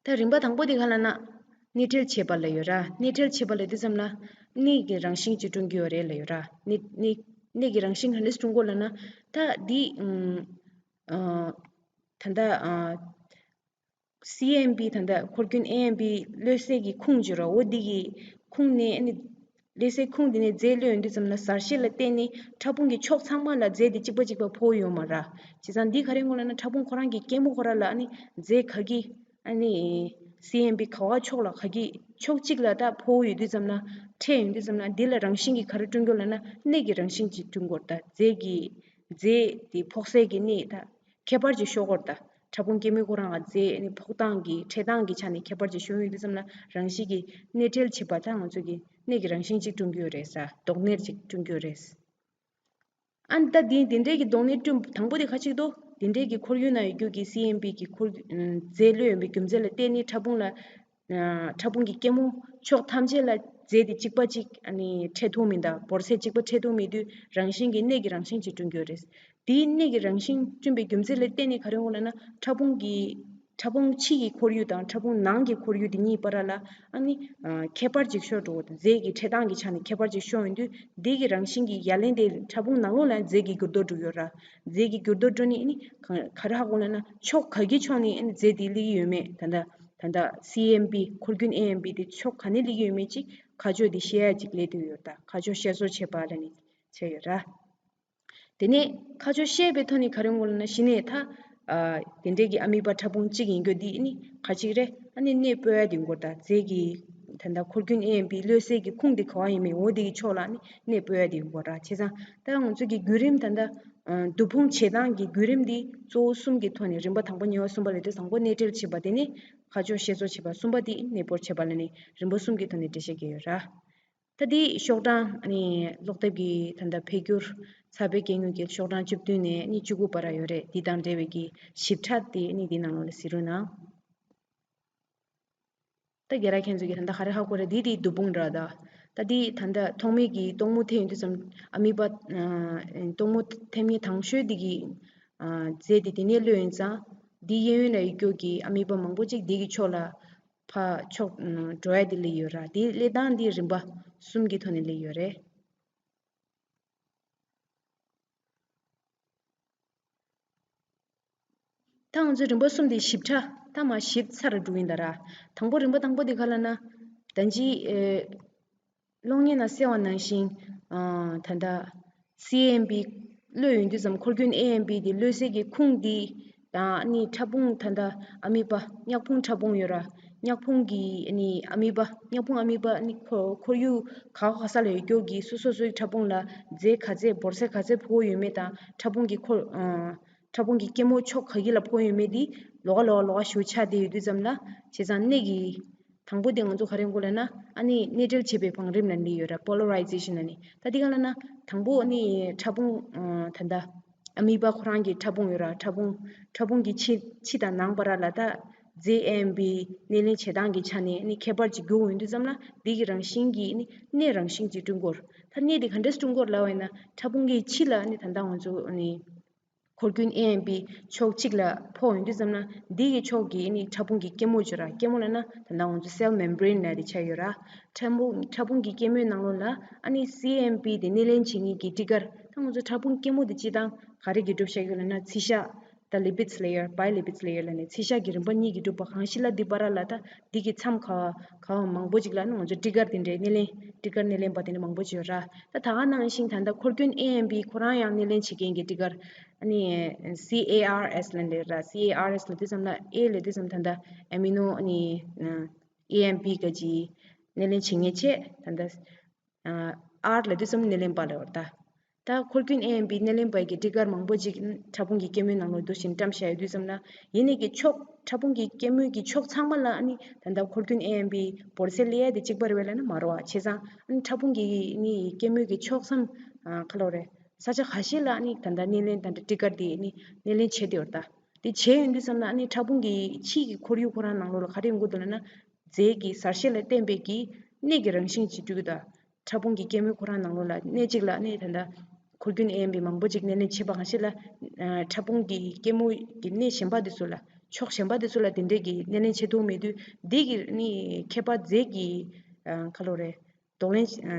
ད་རིམ་པ་དང་པོ་དེ་ག་ལ་ན་སྣེ་ཁྲིད་བྱེད་པ་ལ་ཡོད་ར། སྣེ་ཁྲིད་བྱེད་པ་ལ་དེ་ཙམ་ལ་སྣེ་གི་རང་བཞིན་ཅིག་བསྐྲུན་གྱི་ཡོད་རེད་ལ་ཡོད་ར། སྣེ་སྣེ་སྣེ་གི་རང་བཞིན་ག་འདྲས་བསྐྲུན་དགོས་ལབ་ན་ད་འདི་ཨ་ད་ལྟ་ཨ། སི་ཨེམ་པི་ད་ལྟ་འཁོར་རྒྱུན་ཨེ་ཨེམ་པི་གློད་སའི་གི་ཁུངས་ཅིག་ར། འོ་འདི་གི་ཁུངས་ནས་ཨ་ནི་གློད་སའི་ཁུངས་འདི་ནས་རྫས་གློད་ཡོང་དུས་ཙམ་ལ་གཟར་ཤད་ལ་བརྟེན་ནས་ཕྲ་ཕུང་གི་ཕྱོགས་ཚང་མ་ལ་རྫས་འདི་གཅིག་པ་གཅིག་པ་ཕོག་ཡོད་མ་ར། བྱས་ཙང་འདི་ག་རེ་ཡོང་ལབ་ན་ཕྲ་ཕུང་ཁོ་རང་གི་སྐྱེད་མོས་ཁོ་ར་ལ་ཨ་ནི་རྫས་ག་གི་ཨ་ནི་སི་ཨེམ་པི་ག་བ་ཕྱོགས་ལ་ག་གི་ཕྱོགས་གཅིག་ལ་ད་ཕོག་ཡོད་དུས་ཙམ་ལ་འཕྲད་ཡོང་དུས་ཙམ་ལ་འདི་ལ་རང་བཞིན་གྱི་ག་རེ་བསྐྲུན་དགོས་ལབ་ན་སྣེ་གི་རང་བཞིན་ཅིག་བསྐྲུན་དགོས་ར། ད་རྫས་ཀྱི་རྫས་དེ་ཕོག་སའི་གི་སྣེ་ད། ཁྱད་པར་ཅིག་ཤོར་དགོས་རེད་ད། ཕྲ་ཕུང་སྐྱེད་མོས་ཁོ་རང་ལ་རྫས་ནི་ཕོག་སྟངས་ཀྱི་འཕྲད་སྟངས་ཀྱི་ཆ་ནས་ཁྱད་པར་ཅིག་ཤོར་ཡོང་དུས་ཙམ་ལ་རང་བཞིན་གྱིས་སྣེ་ཁྲིད་བྱེད་པ་དང་ང་ཚོ་གི་སྣེ་གི་རང་བཞིན་ཅིག་བསྐྲུན་གྱི་ཡོད་རེད་ས། ལྡོག་སྣེ་ཅིག་བསྐྲུན་གྱི་ཡོད་རེད། ཨ་ནི་ད་དེ་དེ་འདྲའི་གི་ལྡོག་སྣེ་བསྐྲུན་དང་པོ་དེ་ག་ཅིག་འདུག་དེ་འདྲའི་གི་ཁོར་ཡུག་ནང་ཡོད་རྒྱུ་གི་སི་ཨེམ་པི་གི་ཁོར་ཡུག་རྫས་གློད་ཡོང་པའི་རྒྱུ་མཚན་ལ་བརྟེན་ནས་ཕྲ་ཕུང་ལ། ཕྲ་ཕུང་གི་སྐྱེད་མོས་ཕྱོགས་ཐམས་ཅད་ལ་རྫས་དེ་གཅིག་པ་གཅིག་ཨ་ནི་འཕྲད་ཐུབ་མི་འདུག་བོར་ཚད་གཅིག་པ་འཕྲད་ཐུབ་མེད་དུས་རང་བཞིན་གྱིས་སྣེ་གི་རང་བཞིན་གྱིས་བསྐྲུན་གྱི་ཡོད་རེད། དེའི་སྣེ་གི་རང་བཞིན་བསྐྲུན་པའི་རྒྱུ་མཚན་ལ་བརྟེན་ནས་ག་རེ་ཡོང་ལབ་ན་ཕྲ་ཕུང་གི་ཕྲ་ཕུང་ཕྱི་གི་ཁོར་ཡུག་དང་ཕྲ་ཕུང་ནང་གི་ཁོར་ཡུག་དེ་གཉིས་བར་ལ་ཨ་ནི་ཁྱད་པར་ཅིག་ཤོར་འགྲོ་གི་འདུག་རྫས་ཀྱི་འཕྲད་སྟངས་ཀྱི་ཆ་ནས་ཁྱད་པར་ཅིག་ཤོར་ཡོང་དུས་དེ་གི་རང་བཞིན་གྱི་ཡ་ལན་དེ་ཕྲ་ཕུང་ནང་ལོགས་ལ་རྫས་ཀྱི་འགྱུར་ལྡོག་འགྲོ་གི་ཡོད་ར། རྫས་ཀྱི་འགྱུར་ལྡོག་འགྲོ་ནས་ཨ་ནི་ག་རེ་ཧ་གོ་ལབ་ན་ཕྱོགས་ག་གི་ཕྱོགས་ནས་ཨ་ནི་རྫས་དེ་སླེབས་ཀྱི་ཡོད་མེད་ད་ལྟ། ད་ལྟ་སི་ཨེམ་པི་འཁོར་རྒྱུན་ཨེ་ཨེམ་པི་དེ་ཕྱོགས་ག་ནས་སླེབས་ཀྱི་ཡོད་མེད་ཅིག་ཁ་ཕྱོགས་དེ་ཤེས་ཡ་ཅིག་སླེབས་བསྡད་ཡོད་ད། ཁ་ཕྱོགས་ཤེས་བཟོ་བྱེད་པ་ལ་ནི་བྱས་ཡོད་ར། དེ་ནས་ཁ་ཕྱོགས་ཤེས་པའི་ཐོག་ནས་ག་རེ་ཡོང་ལབ་ན་གཞི་ནས་ད་ཨ་དེ་འདྲའི་གི་ཨ་མི་པ་ཕྲ་ཕུང་གཅིག་ཡིན་རྒྱུ་དེ་ནི་ག་ཅིག་རེད། ཨ་ནི་གནས་སྤོ་ཡ་དེ་ཡིན་དགོས་ད། རྫས་ཀྱི་ད་ལྟ་འཁོར་རྒྱུན་ཨེ་ཨེམ་པི་གློད་སའི་གི་ཁུངས་དེ་ག་བ་ཡིན་མིན་འོ་དེ་གི་ཕྱོགས་ལ་ནི་གནས་སྤོ་ཡ་དེ་ཡིན་དགོས་ར། བྱས་ཙང་ད་ང་ཚོ་གི་བརྒྱུད་རིམ་ད་ལྟ་བསྡུ་ཕུང་བྱེད་སྟངས་ཀྱི་བརྒྱུད་རིམ་འདི་གཙོ་བོ་གསུམ་གྱི་ཐོག་ནས་རིམ་པ་དང་པོ་གཉིས་པ་གསུམ་པ་ལ་དེ་དང་པོ་སྣེ་ཁྲིད་བྱེད་པ་དེ་ནི་ཁ་ཕྱོགས་ཤེས་བཟོ་བྱེད་པ་གསུམ་པ་དེ་གནས་སྤོར་བྱེད་པ་ལ་ནི་རིམ་པ་གསུམ་གྱི་ཐོག་ནས་འགྲེལ་བཤད་བརྒྱབ་ཡོད་ར། ད་དེ་ཤོག་གྲངས་ཨ་ནི་ཀློག་དེབ་ཀྱི་ད་ལྟ་འཕེལ་འགྱུར་ ཚ་བའི་སྐྱེ་དངོས་ཀྱི་ཤོག་གྲངས་བཅུ་བདུན་ནས་ནི་བཅུ་དགུ་བར་ཡོད་རེད། འདི་དང་འབྲེལ་བའི་གི་ཞིབ་ཕྲ་དེ་ནི་འདི་ནང་ལོགས་ལ་གཟིགས་རོགས་གནང་། ད་རྒན་རབས་མཁན་ཚོས་ཀྱི་ད་ལྟ་ག་རེ་ཧ་གོ་རེད། འདི་དེ་བདུད་དཔུང་རེད་ད། ད་འདི་ད་ལྟ་ཐོག་མའི་གི་གཏོང་མུ་ཐེབས་ཡོང་དུས་ཙམ་ཨ་མི་པ་ཨ་གཏོང་མུ་ཐེབས་མཁན་དང་ཤོས་འདི་གི་ཨ་རྫས་དེ་དེ་ནས་གློད་ཡོང་ཙང་འདི་གཡས་གཡོན་ལ་ཡོད་རྒྱུ་གི་ཨ་མི་པ་མང་པོ་ཅིག་འདི་གི་ཕྱོགས་ལ་ཕར་ཕྱོགས་འགྲོ་ཡ་དེ་སླེབས་ཡོད་ར། དེ་སླེབས་སྟངས་འདི་རིམ་པ་གསུམ་གྱི་ཐོག་ནས་སླེབས་ཡོད་རེད། ད་ང་ཚོའི་རིམ་པ་གསུམ་དེ་ཞིབ་ཕྲ་ད་མར་ཞིབ་ཚགས་རུ་འགྲོ་གི་ཡིན་ད་ར། དང་པོ་རིམ་པ་དང་པོ་དེ་ག་ལབ་ན། ད་ཅི་ཨེ་གློག་བརྙན་ནང་གསལ་བ་ནང་བཞིན་ཨ་ད་ལྟ་སི་ཨེ་ཨེམ་པི་གློད་ཡོང་དུས་ཙམ་འཁོར་རྒྱུན་ཨེ་ཨེམ་པི་དེ་གློད་སའི་གི་ཁུངས་དེ་དང་ནི་ཕྲ་ཕུང་ད་ལྟ་ཨ་མི་པ་མྱག་ཕུང་ཕྲ་ཕུང་ཡོད་ར། མྱག་ཕུང་གི་ནི་ཨ་མི་པ་མྱག་ཕུང་ཨ་མི་པ་ནི་ཁོ་ཁོར་ཡུག་ག་བ་ག་ས་ལ་ཡོད་རྒྱུ་གི་སོ་སོ་སོའི་ཕྲ་ཕུང་ལ་རྫས་ག་ཚད་འབོར་ཚད་ག་ཚད་ཕོག་ཡོད་མེད་དང་ཕྲ་ཕུང་གི་ཁོར་ཨ་ཕྲ་ཕུང་གི་སྐྱེད་མོས་ཕྱོགས་ག་གི་ལ་ཕོག་ཡོད་མེད་དེ་ལོགས་ཀ་ལོགས་ཀ་ལོགས་ཀ་ཞུ་ཆ་དེ་ཡོད་དུས་ཙམ་ལ་བྱས་ཙང་གནས་ཀྱི་དང་པོ་དེ་ང་ཚོ་ག་རེ་དགོས་ལབ་ན་ཨ་ནི་སྣེ་འབྲེལ་བྱེད་པའི་བང་རིམ་ལ་ནི་ཡོད་ར། པོ་ལ་རའི་ཛེ་ཤན་ལ་ནི། ད་དེ་ག་ལབ་ན་དང་པོ་ནི་ཕྲ་ཕུང་ཨ་ད་ལྟ་ཨ་མི་པ་ཁོ་རང་གི་ཕྲ་ཕུང་ཡོད་ར། ཕྲ་ཕུང་ཕྲ་ཕུང་གི་ཕྱི་ཕྱི་དང་ནང་བར་ལ་ད་རྫས་ཨེ་ཨེམ་པི་སྣེ་ལེན་བྱེད་སྟངས་ཀྱི་ཆ་ནས་ནི་ཁྱད་པར་ཅིག་འགྱུར་ཡོང་དུས་ཙམ་ལ་འདི་གི་རང་བཞིན་གྱི་ནི་གནས་རང་བཞིན་ཅིག་བསྐྲུན་དགོས། ད་གནས་དེ་ག་འདྲས་བསྐྲུན་དགོས་ལབ་པ་ཡིན་ན་ཕྲ་ཕུང་གི་ཕྱི་ལ་ནི་ད་ལྟ་ང་ཚོ་ནི་འཁོར་རྒྱུན་ཨེ་ཨེམ་པི་ཕྱོགས་གཅིག་ལ་ཕོག་ཡོང་དུས་ཙམ་ན་འདི་གི་ཕྱོགས་ཀྱི་ནི་ཕྲ་ཕུང་གི་སྐྱེད་མོས་ཅིག་ཡོད་ར། སྐྱེད་མོས་ལབ་ན་ད་ལྟ་ང་ཚོ་སེལ་མེམ་བྷི་རེན་ལབ་དེ་ཆ་ཡོད་ར། ཕྲ་ཕུང་ཕྲ་ཕུང་གི་སྐྱེད་མོས་ནང་ལོགས་ལ་ཨ་ནི་སི་ཨེམ་པི་དེ་སྣེ་ལེན་བྱེད་མཁན་གྱི་ཊི་གར། ད་ང་ཚོ་ཕྲ་ཕུང་སྐྱེད་མོས་དེ་སྤྱིར་བཏང་ག་རེ་གིས་གྲུབ་བཞག་ཡོད་ལབ་ན་ཚིལ་ཤ། ད་ལི་པིཌ་ལེ་ཡར་བའི་ལི་པིཌ་ལེ་ཡར་ལབ་ནས་ཚིལ་ཤ་གི་རིམ་པ་གཉིས་ཀྱིས་གྲུབ་པ། གང་ཞིག་ལ་འདི་བར་ལ་ད་འདི་གི་མཚམས་ག་ག་བ་མང་པོ་ཅིག་ལ་ནི་ང་ཚོ་ཊི་གར་དེ་འདྲའི་སྣེ་ལེན་ཊི་གར་སྣེ་ལེན་པ་དེ་འདྲ་མང་པོ་ཅིག་ཡོད་ར། ད་ད་ག་ནང་བཞིན་ད་ལྟ་འཁོར་རྒྱུན་ཨེ་ཨེམ་པི་ཁོ་རང་ཡང་སྣེ་ལེན་བྱེད་མཁན་གྱི་ཊི་གར་ཨ་ནི་སི་ཨེ་ཨར་ཨེས་ལབ་འདྲ་ར། སི་ཨེ་ཨར་ཨེས་ལབ་དུས་ཙམ་ལ་ཨེ་ལབ་དུས་ཙམ་ད་ལྟ་ཨེ་མི་ནོ་ཨ་ནི་ཨེ་ཨེམ་པི་ག་ཅིག་སྣེ་ལེན་བྱེད་མཁན་བྱས། ད་ལྟ་ཨར་ལབ་དུས་ཙམ་སྣེ་ལེན་པ་ལབ་པ་རེད་ད། ད་འཁོར་རྒྱུན་ཨེ་ཨེམ་པི་སྣེ་ལེན་པ་གི་ཊི་གར་མང་པོ་ཅིག་ཕྲ་ཕུང་གི་སྐྱེད་མོས་ནང་ལོགས་འདུ་བཞིན་བཀྲམ་བཞག་ཡོད་དུས་ཙམ་ལ། ཡིན་ནའི་གི་ཕྱོགས་ཕྲ་ཕུང་གི་སྐྱེད་མོས་ཀྱི་ཕྱོགས་ཚང་མ་ལ་ཨ་ནི་ད་ལྟ་འཁོར་རྒྱུན་ཨེ་ཨེམ་པི་འབོར་ཚད་སླེབས་ཡ་དེ་གཅིག་པ་རེད་པས་ལབ་ན་མ་རེད་པ། བྱས་ཙང་ཨ་ནི་ཕྲ་ཕུང་གི་ནི་སྐྱེད་མོས་ཀྱི་ཕྱོགས་མཚམས་ཨ་ག་ལབ་དགོས་རེད། ས་ཆ་ཁ་ཤས་ལ་ཨ་ནི་ད་ལྟ་སྣེ་ལེན་ད་ལྟ་ཊི་གར་དེ་ནི་སྣེ་ལེན་བྱས་བསྡད་ཡོད་རེད་ད། དེ་བྱས་ཡོང་དུས་ཙམ་ལ་ཨ་ནི་ཕྲ་ཕུང་གི་ཕྱིའི་གི་ཁོར་ཡུག་ཁོ་རང་ནང་ལོགས་ལ་ག་རེ་ཡོང་གི་འདུག་ལབ་ན། རྫས་ཀྱི་གཟར་ཤད་ལ་བརྟེན་པའི་གི་གནས་ཀྱི་རང་བཞིན་ཅིག་སྤྲུལ་གྱི་འདུག། ཕྲ་ཕུང་གི་སྐྱེད་མོས་ཁོ་རང་ནང་ལོགས་ལ་གནས་གཅིག་ལ་ནི་ད་ལྟ་འཁོར་རྒྱུན་ཨེ་ཨེམ་པི་མང་པོ་ཅིག་སྣེ་ལེན་བྱེད་པ་གང་ཞིག་ལ། ཨ་ཕྲ་ཕུང་གི་སྐྱེད་མོས་ཀྱི་གནས་གཞན་པ་དེ་ཚོ་ལ་ཕྱོགས་གཞན་པ་དེ་ཚོ་ལ་དེ་འདྲས་ཀྱི་སྣེ་ལེན་བྱེད་ཐུབ་མེད་དུས་འདི་གི་ནི་ཁྱད་པར་རྫས་ཀྱི་ཨ་ག་ལབ་དགོས་རེད། གདོང་ལེན་ཨ་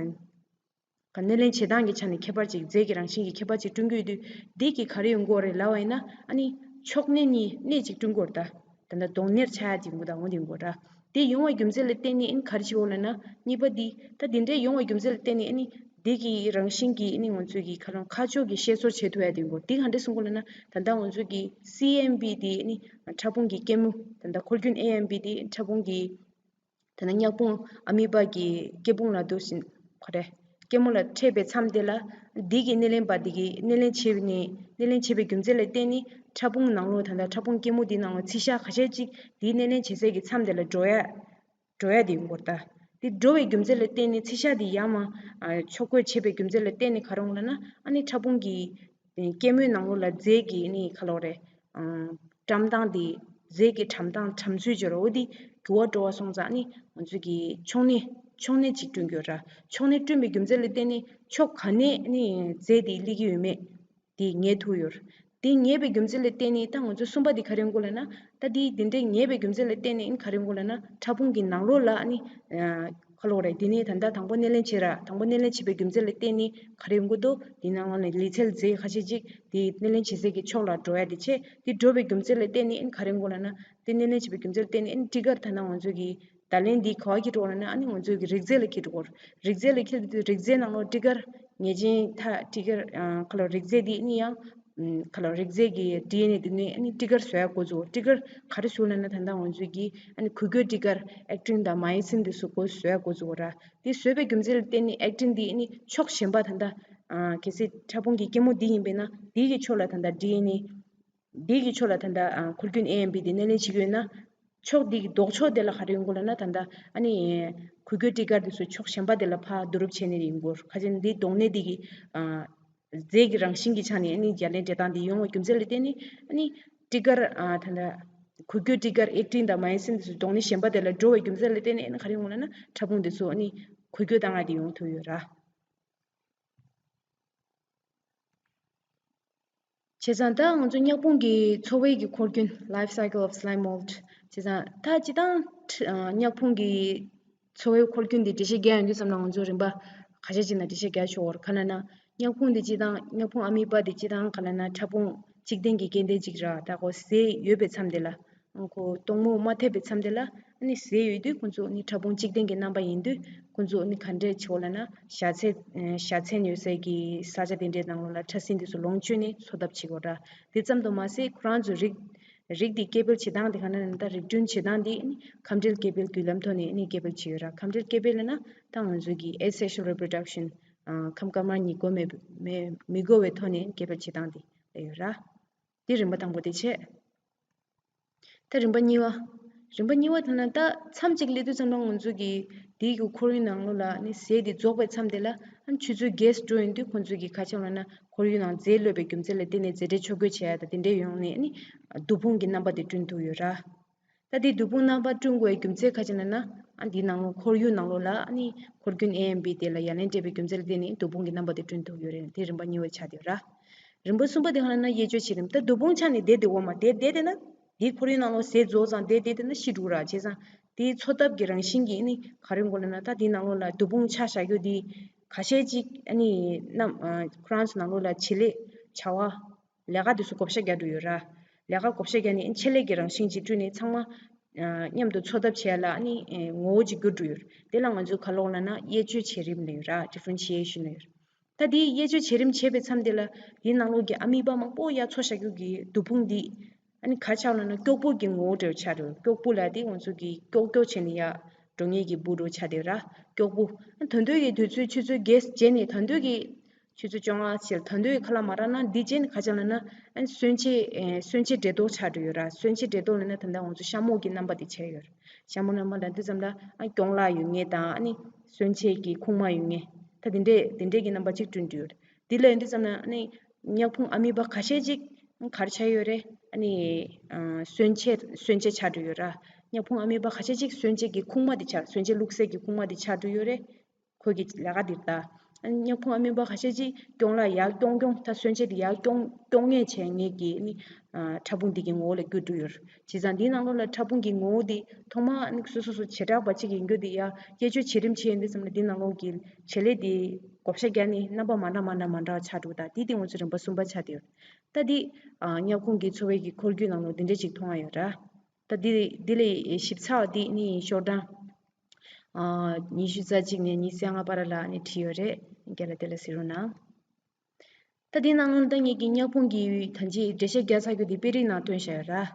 ག་སྣེ་ལེན་བྱེད་སྟངས་ཀྱི་ཆ་ནས་ཁྱད་པར་ཅིག་རྫས་ཀྱི་རང་བཞིན་གྱི་ཁྱད་པར་ཅིག་བསྐྲུན་གྱི་ཡོད་དུས་འདི་གིས་ག་རེ་ཡོང་གི་ཡོད་རེད་ལབ་པ་ཡིན་ན་ཨ་ནི་ཕྱོགས་སྣེ་གཉིས་སྣེ་གཅིག་བསྐྲུན་གྱི་ཡོད་རེད་ད། ད་ལྟ་གདོང་སྣེར་ཆགས་ཡ་ཅིག་ཡོང་གི་འདུག་འོ་དེ་ཡོང་གི་ཡོད་རེད། དེ་ཡོང་བའི་རྒྱུ་མཚན་ལ་བརྟེན་ནས་ཨ་ནི་ག་རེ་བྱེད་ཀྱི་ཡོད་ལབ་ན་གཉིས་པ་འདི་ད་འདི་འདྲའི་ཡོང་བའི་རྒྱུ་མཚན་ལ་བརྟེན་ནས་ཨ་ནི་འདི་གི་རང་བཞིན་གྱིས་ཨ་ནི་ང་ཚོས་ཀྱི་ཁ་ལོང་ཁ་ཕྱོགས་ཀྱི་བཤད་སྲོལ་བྱེད་ཐུབ་ཡ་དེ་ཡོང་གི་ཡོད་རེད། འདི་ག་འདྲ་གསུང་གི་ཡོད་ལབ་ན་ད་ལྟ་ང་ཚོས་ཀྱི་སི་ཨེམ་པི་དེ་ཨ་ནི་ཕྲ་ཕུང་གི་སྐྱེད་མོས་ད་ལྟ་འཁོར་རྒྱུན་ཨེ་ཨེམ་པི་དེ་ཕྲ་ཕུང་གི་ད་ནི་མྱག་ཕུང་ཨ་མི་པ་གི་སྐྱེ་ཕུང་ལ་འདུག་བཞིན་ག་རེ། སྐྱེད་མོས་ལ་འཕྲད་པའི་མཚམས་དེ་ལ་འདི་གི་སྣེ་ལེན་པ་འདི་གིས་སྣེ་ལེན་བྱས་ནས་སྣེ་ལེན་བྱས་པའི་རྒྱུ་མཚན་ལ་བརྟེན་ནས་ཕྲ་ཕུང་ནང་ལོགས་ད་ལྟ་ཕྲ་ཕུང་སྐྱེད་མོས་འདིའི་ནང་ལོགས་ཚིལ་ཤ་ཁ་ཤས་ཅིག་འདིའི་སྣེ་ལེན་བྱེད་སའི་གི་མཚམས་དེ་ལ་འགྲོ་ཡ་འགྲོ་ཡ་དེ་ཡོང་གི་ཡོད་རེད་ད། དེ་འགྲོ་བའི་རྒྱུ་མཚན་ལ་བརྟེན་ནས་ཚིལ་ཤ་དེ་ཡར་མར་ཕྱོགས་བགོས་བྱས་པའི་རྒྱུ་མཚན་ལ་བརྟེན་ནས་ག་རེ་ཡོང་ལབ་ན་ཨ་ནི་ཕྲ་ཕུང་གི་སྐྱེད་མོས་ནང་ལོགས་ལ་རྫས་ཀྱི་ནི་ག་ལབ་དགོས་རེད། ཨ་བཀྲམ་སྟངས་དེ་རྫས་ཀྱི་བཀྲམ་སྟངས་བཀྲམ་ཚུལ་བརྗོད་རོགས་འོ་དེ་འགྱུར་བ་འགྲོ་བ་སོང་ཙང་ནི་ང་ཚོས་ཀྱི་ཕྱོགས་སྣེ་ཕྱོགས་སྣེ་གཅིག་བསྐྲུན་གྱི་ཡོད་ར། ཕྱོགས་སྣེ་བསྐྲུན་པའི་རྒྱུ་མཚན་ལ་བརྟེན་ནས་ཕྱོགས་ག་ནས་ནི་རྫས་དེ་སླེབས་ཀྱི་ཡོད་མེད་དེ་ངེས་ཐུབ་ཡོད་ར། དེ་ངེས་པའི་རྒྱུ་མཚན་ལ་བརྟེན་ནས་ད་ང་ཚོ་གསུམ་པ་དེ་ག་རེ་ཡོང་གི་ཡོད་ལབ་ན་ད་དེ་དེ་འདྲའི་ངེས་པའི་རྒྱུ་མཚན་ལ་བརྟེན་ནས་ཨ་ནི་ག་རེ་ཡོང་གི་ཡོད་ལབ་ན་ཕྲ་ཕུང་གི་ནང་ལོགས་ལ་ཨ་ནི་ག་ལབ་དགོས་རེད། དེ་ནས་ད་ལྟ་དང་པོ་སྣེ་ལེན་བྱས་ར། དང་པོ་སྣེ་ལེན་བྱས་པའི་རྒྱུ་མཚན་ལ་བརྟེན་ནས་ག་རེ་ཡོང་གི་འདུག་དེ་ནང་ལོགས་ནས་ལུས་རྩལ་རྫས་ཁ་ཤས་ཅིག་དེ་སྣེ་ལེན་བྱེད་སའི་གི་ཕྱོགས་ལ་འགྲོ་ཡ་དེ་བྱས། དེ་འགྲོ་བའི་རྒྱུ་མཚན་ལ་བརྟེན་ནས་ཨ་ནི་ག་རེ་ཡོང་གི་ཡོད་ལབ་ན་དེ་སྣེ་ལེན་བྱས་པའི་རྒྱུ་མཚན་ལ་བརྟེན་ནས་ཨ་ནི་ཊི་གར་ད་ལྟ་ང་ཚོས་ཀྱི་བརྡ་ལན་འདི་ག་པར་འཁྱེར་འགྲོ་གི་ཡོད་ལབ་ན་ཨ་ནི་ང་ཚོས་ཀྱི་རིགས་རྫས་ལ་འཁྱེར་འགྲོ་གི་ཡོད་རེད། རིགས་རྫས་ལ་འཁྱེར་དུས་རིགས་རྫས་ནང་ལོགས་ཊི་གར་ངེས་ཅན་ད་ཊི་གར་ཨ་ག་ལབ་རིགས་རྫས་འདི་ཨ་ནི་ཡང་ཨམ་ག་ལབ་རིགས་རྫས་ཀྱི་ཌི་ཨེན་ཨེ་དེ་ནས་ཨ་ནི་ཊི་གར་བཟོ་ཡ་འགོ་བཙུགས། ཊི་གར་ག་རེ་བཟོ་ལབ་ན་ད་ལྟ་ང་ཚོས་ཀྱི་ཨ་ནི་འགུལ་སྐྱོད་ཊི་གར་ཨེག་ཊིན་དང་མའི་སིན་དེ་ཚོ་འགོ་བཟོ་ཡ་འགོ་བཙུགས་པ་ར། དེ་བཟོས་པའི་རྒྱུ་མཚན་ལ་བརྟེན་ནས་ཨེག་ཊིན་འདི་ཨ་ནི་ཕྱོགས་གཞན་པ་ད་ལྟ་ཨ་གལ་སྲིད་ཕྲ་ཕུང་གི་སྐྱེད་མོས་འདི་ཡིན་པས་ན་འདི་གི་ཕྱོགས་ལ་ད་ལྟ་ཌི་ཨེན་ཨེ་འདི་གི་ཕྱོགས་ལ་ད་ལྟ་ཨ་འཁོར་རྒྱུན་ཨེ་ཨེམ་པི་འདི་སྣེ་ལེན་བྱེད་ཀྱི་ཡོད་ན། ཕྱོགས་འདི་གི་ལྡོག་ཕྱོགས་དེ་ལ་ག་རེ་ཡོང་གི་ཡོད་ལབ་ན་ད་ལྟ་ཨ་ནི་འགུལ་སྐྱོད་ཊི་གར་དེ་ཚོ་ཕྱོགས་གཞན་པ་དེ་ལ་ཕར་བསྡུ་རུབ་བྱས་ནས་ཡོང་གི་ཡོད་རེད། ཁ་ཅིག་འདི་གདོང་སྣེ་འདི་གི་ཨ་ རྫས་ཀྱི་རང་བཞིན་གྱི་ཆ་ནས་ཨ་ནི་ཡ་ལན་སྤྲད་སྟངས་འདི་ཡོང་བའི་རྒྱུ་མཚན་ལ་བརྟེན་ནས་ཨ་ནི་ཊི་གར་ཨ་ད་ལྟ་འགུལ་སྐྱོད་ཊི་གར་ཨེག་ཊིན་དང་མའི་སིན་དེ་ཚོ་གདོང་ལེན་གཞན་པ་དེ་ལ་འགྲོ་བའི་རྒྱུ་མཚན་ལ་བརྟེན་ནས་ཨ་ནི་ག་རེ་ཡོང་ལབ་ན་ཕྲ་ཕུང་དེ་ཚོ་ཨ་ནི་འགུལ་སྐྱོད་བཏང་ཡ་དེ་ཡོང་ཐུབ་ཡོད་ར། བྱས་ཙང་ད་ང་ཚོ་མྱག་ཕུང་གི་འཚོ་བའི་གི་འཁོར་རྒྱུན། Life cycle of slime mold། བྱས་ཙང་ད་སྤྱིར་བཏང་ཁྲ- ཨ་མྱག་ཕུང་གི་འཚོ་བའི་འཁོར་རྒྱུན་འདི་འགྲེལ་བཤད་རྒྱག་ཡོང་དུས་ཙམ་ལ་ང་ཚོ་རིམ་པ་ཁ་ཤས་ཅིག་ནང་འགྲེལ་བཤད་རྒྱག་ཆོག་གོ། ག་ལབ་ན་མྱག་ཕུང་འདི་སྤྱིར་བཏང་མྱག་ཕུང་ཨ་མི་པ་འདི་སྤྱིར་བཏང་ག་ལབ་ན་ཕྲ་ཕུང་གཅིག་ལྡན་གྱི་སྐྱེ་ལྡན་ཅིག་ར། ད་ཁོ་ཟས་ཡོད་པའི་མཚམས་དེ་ལ། ཁོ་སྟོང་མོ་མ་ཐེབས་པའི་མཚམས་དེ་ལ་ཨ་ནི་ཟས་ཡོད་དུས་ཁོ་ཚོ་ནི་ཕྲ་ཕུང་གཅིག་ལྡན་གྱི་རྣམ་པ་ཡིན་དུས་ཁོ་ཚོ་ནི་ག་འདྲས་བྱེད་དགོས་ལབ་ན་བཞའ་ཚན་བཞའ་ཚན་ཡོད་སའི་གི་ས་ཆ་དེ་འདྲའི་ནང་ལོགས་ལ་ཕྲ་སྲིན་དེ་ཚོ་ལོངས་སྤྱོད་ནས་འཚོ་ཐབས་བྱེད་དགོས་ར། དེ་ཙམ་དུ་མ་ཟད་ཁོ་རང་ཚོའི་རིགས་རིགས་དེ་སྐྱེ་འཕེལ་བྱེད་སྟངས་དེ་ག་ནས་ད་རིགས་མཐུན་བྱེད་སྟངས་དེ་ནི་ཁམས་འབྲེལ་སྐྱེ་འཕེལ་བརྒྱུད་ལམ་ཐོག་ནས་ནི་སྐྱེ་འཕེལ་བྱེད་ཡོད་ར། ཁམས་འབྲེལ་སྐྱེ་འཕེལ་ལབ་ན་ད་ང་ཚོའི་གི་asexual reproduction ཁམས་དཀར་དམར་གཉིས་སྒོ་མེད་མེད་མི་སྒོ་བའི་ཐོག་ནས་སྐྱེ་འཕེལ་བྱེད་སྟངས་དེ་ཡོད་ར། དེ་རིམ་པ་དང་པོ་དེ་བྱས། ད་རིམ་པ་གཉིས་པ། རིམ་པ་གཉིས་པ་དེ་ན་ད་མཚམས་གཅིག་སླེབས་དུས་ཙམ་ལ་ང་ཚོ་གི་དེའི་གི་ཁོར་ཡུག་ནང་ལོགས་ལ་ནི་ཟས་དེ་རྫོགས་པའི་མཚམས་དེ་ལ་ཨ་ཆུ་ཚོད་བརྒྱད་འགྲོ་ཡོང་དུས་ཁོ་ཚོ་གི་ཁ་ཆེམས་ལ་ན་ཁོར་ཡུག་ནང་རྫས་གློད་པའི་རྒྱུ་མཚན་ལ་བརྟེན་ནས་རྫས་འབྲས་འཕྲོ་རྒོལ་བྱས་ཡ་ད་དེ་འདྲས་ཡོང་ནས་ནི་སྡོང་ཕུང་གི་རྣམ་པ་དེ་བསྐྲུན་ཐུབ་ཡོད་ར། ད་དེ་སྡོང་ཕུང་རྣམ་པ་བསྐྲུན་དགོས་པའི་རྒྱུ་མཚན་ཁ་ཆེམས་ལ་ན་ཨ་འདིའི་ནང་ལོགས་ཁོར་ཡུག་ནང་ལོགས་ལ་ཨ་ནི་ཁོར་རྒྱུན་ཨེ་ཨེམ་པི་དེ་ལ་ཡ་ལན་སྤྲད་པའི་རྒྱུ་མཚན་ལ་བརྟེན་ནས་སྡོང་ཕུང་གི་རྣམ་པ་དེ་བསྐྲུན་ཐུབ་ཡོད་རེད། དེ་རིམ་པ་གཉིས་པ་ཆགས་བསྡད་ཡོད་ར། རིམ་པ་གསུམ་པ་དེ་ག་ལབ་ན་དབྱེ་གཅོད་བྱེད་རིམ། ད་སྡོང་ཕུང་ཆ་ནས་བསྡད་བསྡད་འོ་མ་བསྡད་བསྡད་བསྡད་ན་དེའི་ཁོར་ཡུག་ནང་ལོགས་ཟས་རྫོགས་ཙང་བསྡད་བསྡད་བསྡད་ན་ཤི་འགྲོ་ར། བྱས་ཙང་དེའི་འཚོ་ཐབས་ཀྱི་རང་བཞིན་གྱིས་ནི་ག་རེ་འགོ་ལབ་ན་ད་དེའི་ནང་ལོགས་ལ་སྡོང་ཕུང་ཆ་བཞག་རྒྱུ་དེ་ཁ་ཤས་ཅིག་ཨ་ནི་རྣམ་ཁོ་རང་ཚོ་ནང་ལོགས་ལ་བྱེད་ལས་བྱ་བ་ལས་ཀ་དེ་ཚོ་བགོ་བཤའ་རྒྱག་འགྲོ་ཡོད་ར། ལས་ཀ་བགོ་བཤའ་རྒྱག་ནས་ཨ་ཆེད་ལས་ཀྱི་རང་བཞིན་ཅིག་བསྐྲུན་ནས་ཚང་མ་མཉམ་དུ་འཚོ་ཐབས་བྱེད་ཡ་ལ་ཨ་ནི་ངོ་བོ་ཅིག་གྱུར་འགྲོ་ཡོད་ར། དེ་ལ་ང་ཚོས་ག་ལབ་ལབ་ན་དབྱེ་གཅོད་བྱེད་རིམ་ལབ་ཡོད་ར། ཌི་ཕེ་རེན་ཤི་ཨེ་ཤན་ལབ་ཡོད་ར། ད་དེའི་དབྱེ་གཅོད་བྱེད་རིམ་བྱེད་པའི་མཚམས་དེ་ལ་དེའི་ནང་ལོགས་ཀྱི་ཨ་མི་པ་མང་པོ་ཡར་འཚོ་བཞག་རྒྱུ་གི་སྡོང་ཕུང་འདི་ཨ་ནི་ག་ཆགས་ལབ་ན་སྐྱོག་པོ་གི་ངོ་བོ་འདྲ་བོ་ཆགས་འགྲོ། སྐྱོག་པོ་ལབ་དེ་ང་ཚོ་གི་སྐྱོག་སྐྱོག་བྱས་ནས་ཡར་འགྲོ་མཁན་གྱི་འབུ་འདྲ་བོ་ཆགས་བསྡད་ཡོད་ར། སྐྱོག་པོ། ད་དུང་གི་དུས་ཚོད་ཆུ་ཚོད་བརྒྱད་རྗེས་ནས་ད་དུང་གི་ཆུ་ཚོད་བཅོ་ལྔ་ཕྱིན་ད་དུང་གི་ཁ་ལག་མ་རག་ན་འདི་རྗེས་ནས་ག་ཆགས་ལབ་ན་ཨ་ནི་སོན་ཆས་ཨེ་སོན་ཆས་འདྲེ་ལྡོག་ཆགས་འགྲོ་ཡོད་ར། སོན་ཆས་འདྲེ་ལྡོག་ལབ་ན་ད་ལྟ་ང་ཚོ་ཤ་མོག་གི་རྣམ་པ་དེ་ཆགས་ཡོད་ར། ཤ་མོག་རྣམ་པ་ལབ་དུས་ཙམ་ལ་ཨ་ནི་སྐྱོང་ལག་ཡོད་མཁན་དང་ཨ་ནི་སོན་ཆས་ཀྱི་ཁུག་མ་ཡོད་མཁན་ད་དེ་འདྲས་དེ་འདྲས་ཀྱི་རྣམ་པ་གཅིག་བསྐྲུན་འགྲོ་ཡོད་ར། དེ་ལ་ཡིན་དུས་ཙམ་ན་ཨ་ནི་མྱག་ཕུང་ཨ་མི་པ་ཁ་ཤས་ཅིག་ག་རེ་ཆགས་ཡོད་རེད། ཨ་ནི་ཨ་སོན་ཆས་སོན་ཆས་ཆགས་འགྲོ་ཡོད་ར། མྱག་ཕུང་ཨ་མི་པ་ཁ་ཤས་ཅིག་སོན་ཆས་ཀྱི་ཁུག་མ་དེ་ཆགས། སོན་ཆས་བླུགས་སའི་གི་ཁུག་མ་དེ་ཆགས་འགྲོ་ཡོད་རེད། ཁོ་གི་ལས་ཀ་འདི་ལྟ། ཨ་ནི་མྱག་ཕུང་ཨ་མི་པ་ཁ་ཤས་ཅིག་སྐྱོང་ལག་ཡར་སྐྱོང་སྐྱོང་ད་སོན་ཆས་དེ་ཡར་སྐྱོང་སྐྱོང་མཁན་བྱས་མཁན་གྱི་ཨ་ནི་ཨ་ཕྲ་ཕུང་འདི་གི་ངོ་བོ་ལ་འགྱུར་འགྲོ་ཡོད་རེད། བྱས་ཙང་འདིའི་ནང་ལོགས་ལ་ཕྲ་ཕུང་གི་ངོ་བོ་འདི་ཐོག་མར་ཨ་ནི་སོ་སོ་སོ་བྱེ་བྲག་པ་གཅིག་ཡིན་རྒྱུ་འདི་ཡར་དབྱེ་གཅོད་བྱེད་རིམ་བྱས་ཡོང་དུས་ཙམ་ལ་འདིའི་ནང་ལོགས་ཀྱི་བྱེད་ལས་འདི་བགོ་བཤའ་བརྒྱབ་ནས་རྣམ་པ་མ་འདྲ་མ་འདྲ་མ་འདྲ་ཆགས་འགྲོ། ད་འདི་དེ་ང་ཚོ་རིམ་པ་གསུམ་པ་ཆགས་བསྡད་ཡོད། ད་འདི་ཨ་མྱག་ཁུང་གི་འཚོ་བའི་གི་ཁོར་ཡུག་ནང་ལོགས་འདི་འདྲས་ཅིག་མཐོང་ཡ་ཡོད་ར། ད་འདི་འདི་ལས་ཞིབ་ཚགས་འདི་ནི་ཤོག་གྲངས་ཨ་ཉི་ཤུ་རྩ་གཅིག་ནས་ཉི་ཤུ་རྩ་ལྔ་བར་ལ་ནི་བྲིས་ཡོད་རེད། རྒན་ལགས་དེ་ལ་གཟིགས་རོགས་གནང་། ད་འདིའི་ནང་ལོགས་ད་ངེད་ཀྱིས་མྱག་ཁུང་གི་ད་ཅི་འགྲེལ་བཤད་རྒྱག་ཚར་རྒྱུ་དེ་དཔེ་རིས་ནང་བཏོན་བཞག་ཡོད་ར།